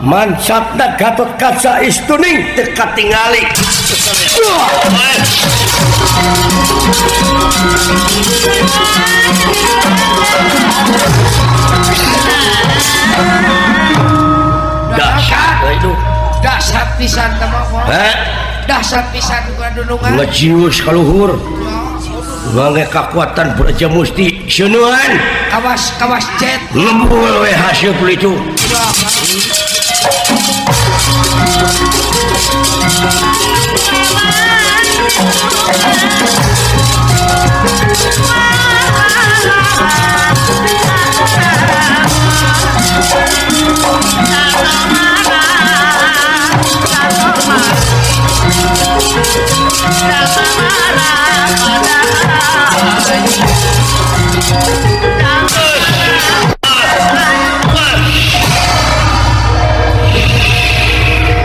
Mancatna Gatotkaca istuning teu katingali. Dahsyat itu. Dahsyat pisan teh mah. Heh? Dahsyat pisan ku dunungan. Ngejius kaluhur. Ngangge kakuatan braja musti seunuan. Kawas kawas jet. Ngebul we hasil itu.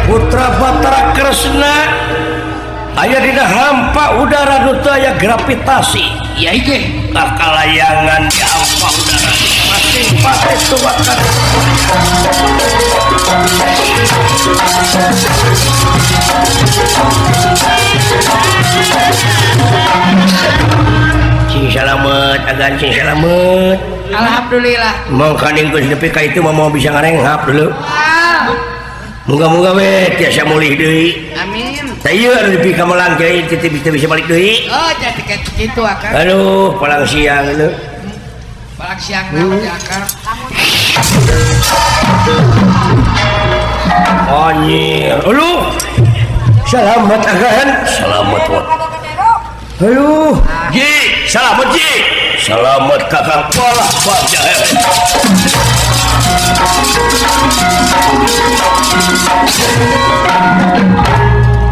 Putra Batara Kresna aya dina hampa udara nu teu aya gravitasi. Ya ieu kakalayangan di hampa udara masing-masing tuwakan. Cing salamet agan cing salamet. Alhamdulillah. Mangkaning geus nepi ka itu mah moal bisa ngarenghap dulu. Moga-moga we tiasa mulih deui. Amin. Tah ieu anu nepi ka Malang kieu teu bisa balik deui. Oh, jadi kitu akan. Aduh, palang siang leuh. Palang Siang-siang na di akar. Anjir. Aduh. Selamat agan. Selamat wat. Aduh. Ji, selamat Ji. Selamat Kakang Pola Bagja.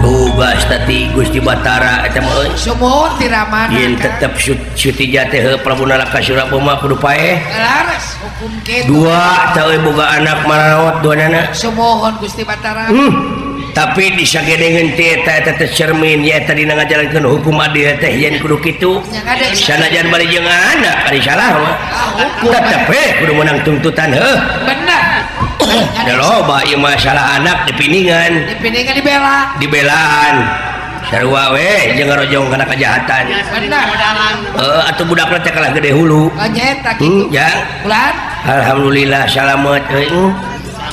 Tugas tadi Gusti Batara eta mah euy. Sumuhun ti ramana. Yen tetep Sutija teh heuh Prabu Nalakasura mah kudu paeh. Laras hukum kitu. Dua teh euy boga anak maraot duanana. Sumuhun Gusti Batara. Tapi disagedengeun teh eta eta teh cermin ya eta dina ngajalankeun hukum adil teh yen kudu kitu. Sanajan bari jeung anak ari salah mah. Tetep we kudu meunang tuntutan heuh. Bener. Da loba ieu masalah anak dipiningan. Dipiningan dibela. Dibelaan. Sarua we jeung ngarojong kana kejahatan. Bener. Heuh atuh budakna teh kalah gede hulu. Nya eta kitu. Jang. Ulan. Alhamdulillah salamet euy.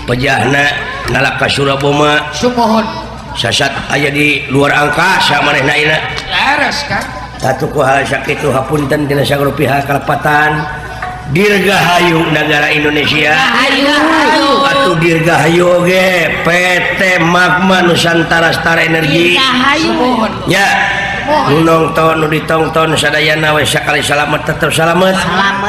Pejahna Nalakasura Boma. Sumuhun. Sasat aya di luar angkasa manehna ayeuna. Laras Kang. Tatuku hal sakitu hapunten tina sagala pihak kalepatan. Dirgahayu negara Indonesia. Atuh dirgahayu oge PT Magma Nusantara Star Energy. Sumuhun. Ya. Nu nongton nu ditongton sadayana we sakali salamet tetep salamet.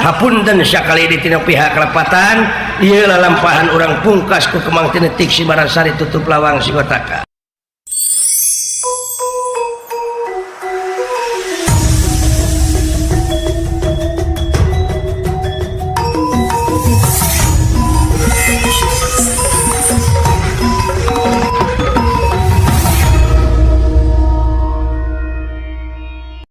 Hapunten sakali di tina pihak kalepatan. Ieu lalampahan urang pungkas ku Kemang Tinetik Simarasari tutup lawang Sigotaka.